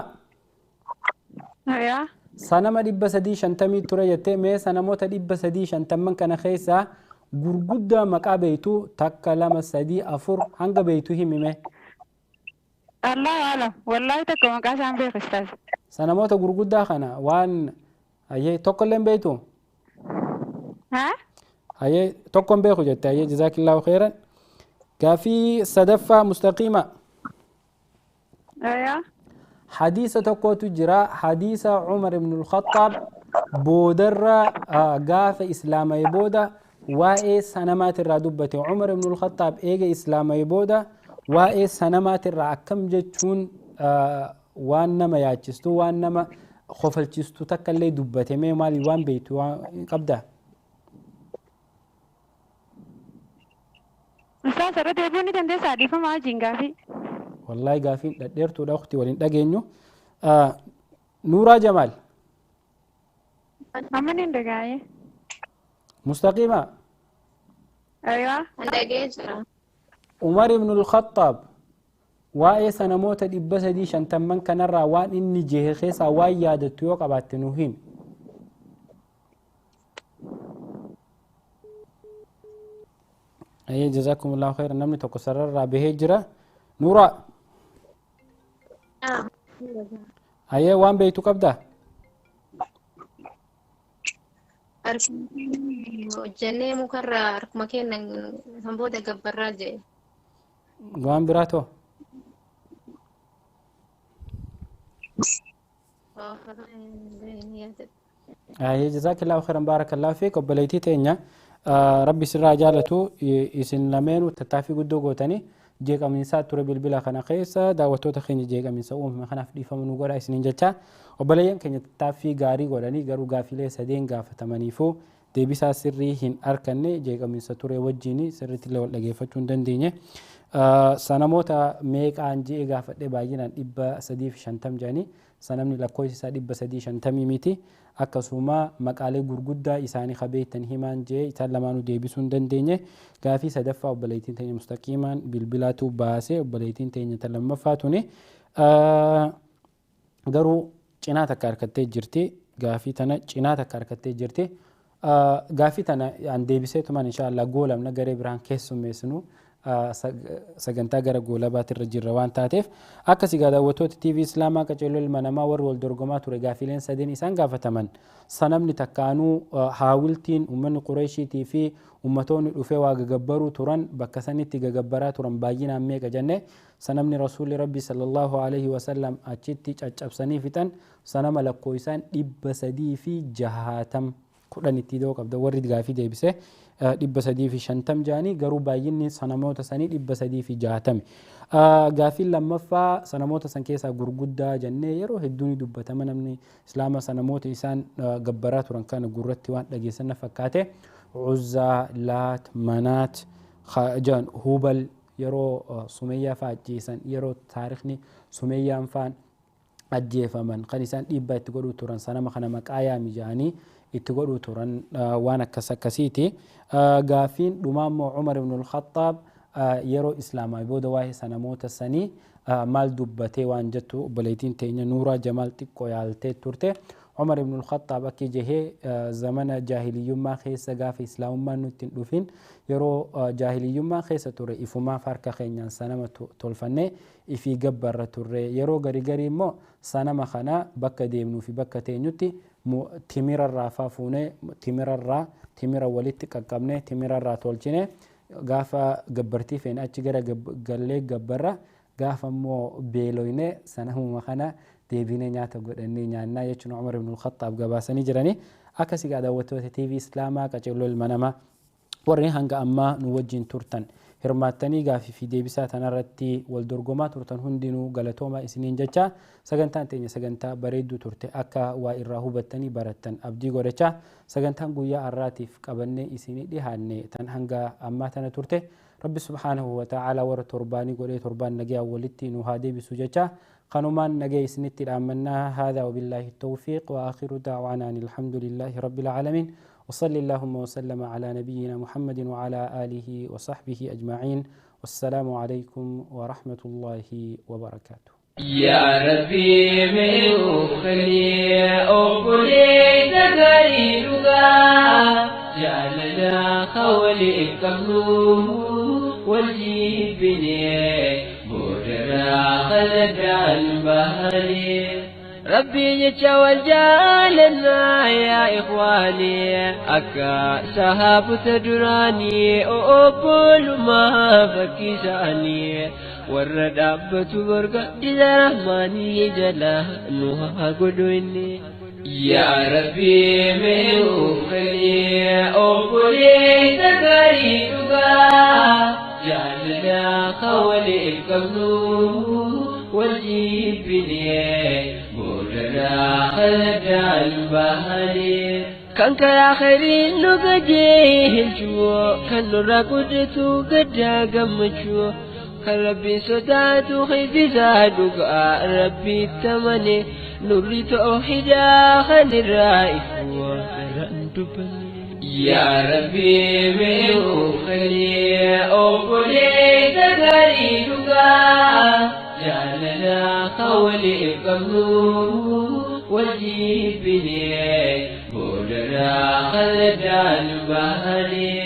Yaa. Sanama 350 ture jettee mee sanamoota 350 kana keessaa gurguddaa maqaa beeytu 1 2 3 4 hanga beeytu himime. Allahu alam wallahi takka maqaa isaan beeku ustaaz. Sanamoota gurguddaa kana waan ayyee tokkollee hin beeytu? Haa? Ayyee tokko hin beeku jette ayyee jazaakillahu khairan. Gaafii sadaffaa mustaqiima. Yaa. حديث تقوت جرا حديث عمر بن الخطاب بودر قاف إسلام يبودا وإيه سنمات الرادبة عمر بن الخطاب إيجا إسلام يبودا وإيه سنمات الرأكم جتون وانما ياتشستو وانما خفلتشستو تكلي دبته مي مالي وان بيتو قبده أستاذ رد يبوني تندس عديفة مع جنگافي والله قافين ديرتو دا اختي ولين دغينو نورا جمال امنين دغاي مستقيمه ايوه عمر بن الخطاب واي سنموت 350 كنرا وان اني جه خيسا واي يادتو يو قباتنو هيم اي جزاكم الله خير نمني تكسرر بهجره نورا أيه وان بيتو قبدا جنة مكرر مكان هم بودا قبر وان براتو أيه جزاك الله خيرا بارك الله فيك وبليتي تينيا ربي سر جالتو يسن لمين وتتافي قدو قوتاني jeeqamiinsaa ture bilbila kana keessa daawwattoota keenya jeeqamiinsa uumame kanaaf dhiifama nu godhaa isiniin jecha obboleeyyan keenya tattaaffii gaarii godhanii garuu gaafilee sadeen gaafatamaniifuu deebisaa sirrii hin arganne jeeqamiinsa ture wajjin sirriitti illee wal dhageeffachuu hin dandeenye. Sanamoota meeqaan je'ee gaafadhe baay'inaan 350 jedhanii sanamni lakkoofsi isaa 350 miti akkasuma maqaalee gurguddaa isaanii qabeettan himaan jee isaan lamaanuu deebisuu hin dandeenye gaafii sadaffaa obboleettiin teenya mustaqiimaan bilbilaatu baasee obboleettiin teenya tan lammaffaa tuni garuu cinaa takka harkattee jirti gaafii tana cinaa takka harkattee jirti gaafii tana an deebiseetumaan inshaallah goolamna garee biraan keessummeessinu sagantaa gara goolabaatirra jirra waan taateef akkasii daawwattoota TV Islaamaa qaceeloo ilma namaa warri wal dorgomaa ture gaafileen sadeen isaan gaafataman sanamni takkaanuu haawiltiin uummanni Qureeshiitii fi ummatoonni dhufee waa gagabbaruu turan bakka sanitti gagabbaraa turan baay'inaan meeqa jenne sanamni rasuulli rabbi sallallahu alaihi wasallam achitti caccabsanii fixan sanama lakkoo isaan 360 kudhan itti idoo qabda warri gaafii deebise 350 jaanii garuu baay'inni sanamoota sanii 360. Gaafiin lammaffaa sanamoota san keessaa gurguddaa jennee yeroo hedduu ni dubbatama namni islaama sanamoota isaan gabbaraa turan kana gurratti waan dhageessan fakkaate Uzzaa, Laat, Manaat, Hubal yeroo Sumeyyaa fa'aa ajjeesan yeroo taarikhni Sumeyyaan fa'aan ajjeefaman kan isaan dhiibbaa itti godhuu turan sanama kana maqaa yaami jedhanii itti godhuu turan waan akkas akkasiiti. Gaafiin dhumaa immoo Umar ibn al-Khattaab yeroo islaamaa booda waa'ee sanamoota sanii maal dubbatee waan jettu obboleettiin teenya Nuuraa Jamaal xiqqoo yaaltee turte. Umar ibn al-Khattaab akki jehee zamana jaahiliyyummaa keessa gaafa islaamummaan nutti hin dhufin yeroo jaahiliyyummaa keessa ture ifumaaf harka keenyaan sanama tolfannee ifii gabbarra turre yeroo garii garii immoo sanama kana bakka deemnuu fi bakka teenyutti timirarraa faa fuunee timirarraa timira walitti qaqqabnee timirarraa tolchine gaafa gabbartii feene achi gara gallee gabbarra gaafa immoo beeloyne sanamuma kana deebinee nyaata godhannee nyaannaa jechuun Umar ibn al-Khattaab gabaasanii jiranii akkasii gaa daawwattoota TV Islaamaa qaceelloo ilma namaa warreen hanga ammaa nu wajjin turtan hirmaattanii gaafii fi deebisaa tanarratti wal dorgomaa turtan hundinuu galatoomaa isiniin jecha sagantaan teenya sagantaa bareedduu turte akka waa irraa hubattanii barattan abdii godhachaa sagantaan guyyaa har'aatiif qabannee isinii dhihaanne tan hanga ammaa tana turte rabbi subhaanahu wa ta'aalaa warra torbaanii godhee torbaan nagayaan walitti nu haa deebisu jecha kanumaan nagaya isinitti dhaammannaa haadaa wabillaahi tawfiiq wa aakhiru da'waanaa ani alhamdulillaahi rabbil aalamiin وصلى اللهم وسلم على نبينا محمد وعلى آله وصحبه أجمعين والسلام عليكم ورحمة الله وبركاته. يا ربي من خلي أقولي تغيرها جعلنا خولي قبله والجيبني بودرا خلد البهري ربي يتشوى جالنا يا إخواني أكا سهاب تدراني أقول ما فكيساني ورد أبت برقة إذا رحماني جلا نوها قدويني يا ربي من خلي أقولي تكريتك جعلنا خولي القبلو والجيبني بودنا خلد البهري كان كلا خير نقجيه الجو كان نراقدتو قد قمتشو كان ربي صداتو خيزي زادوك ربي التمني نوري توحيدا خل الرائف يا ربي من خلي أقولي تغريدك جعلنا خولي قبله والجيبني بودنا خلد البهري.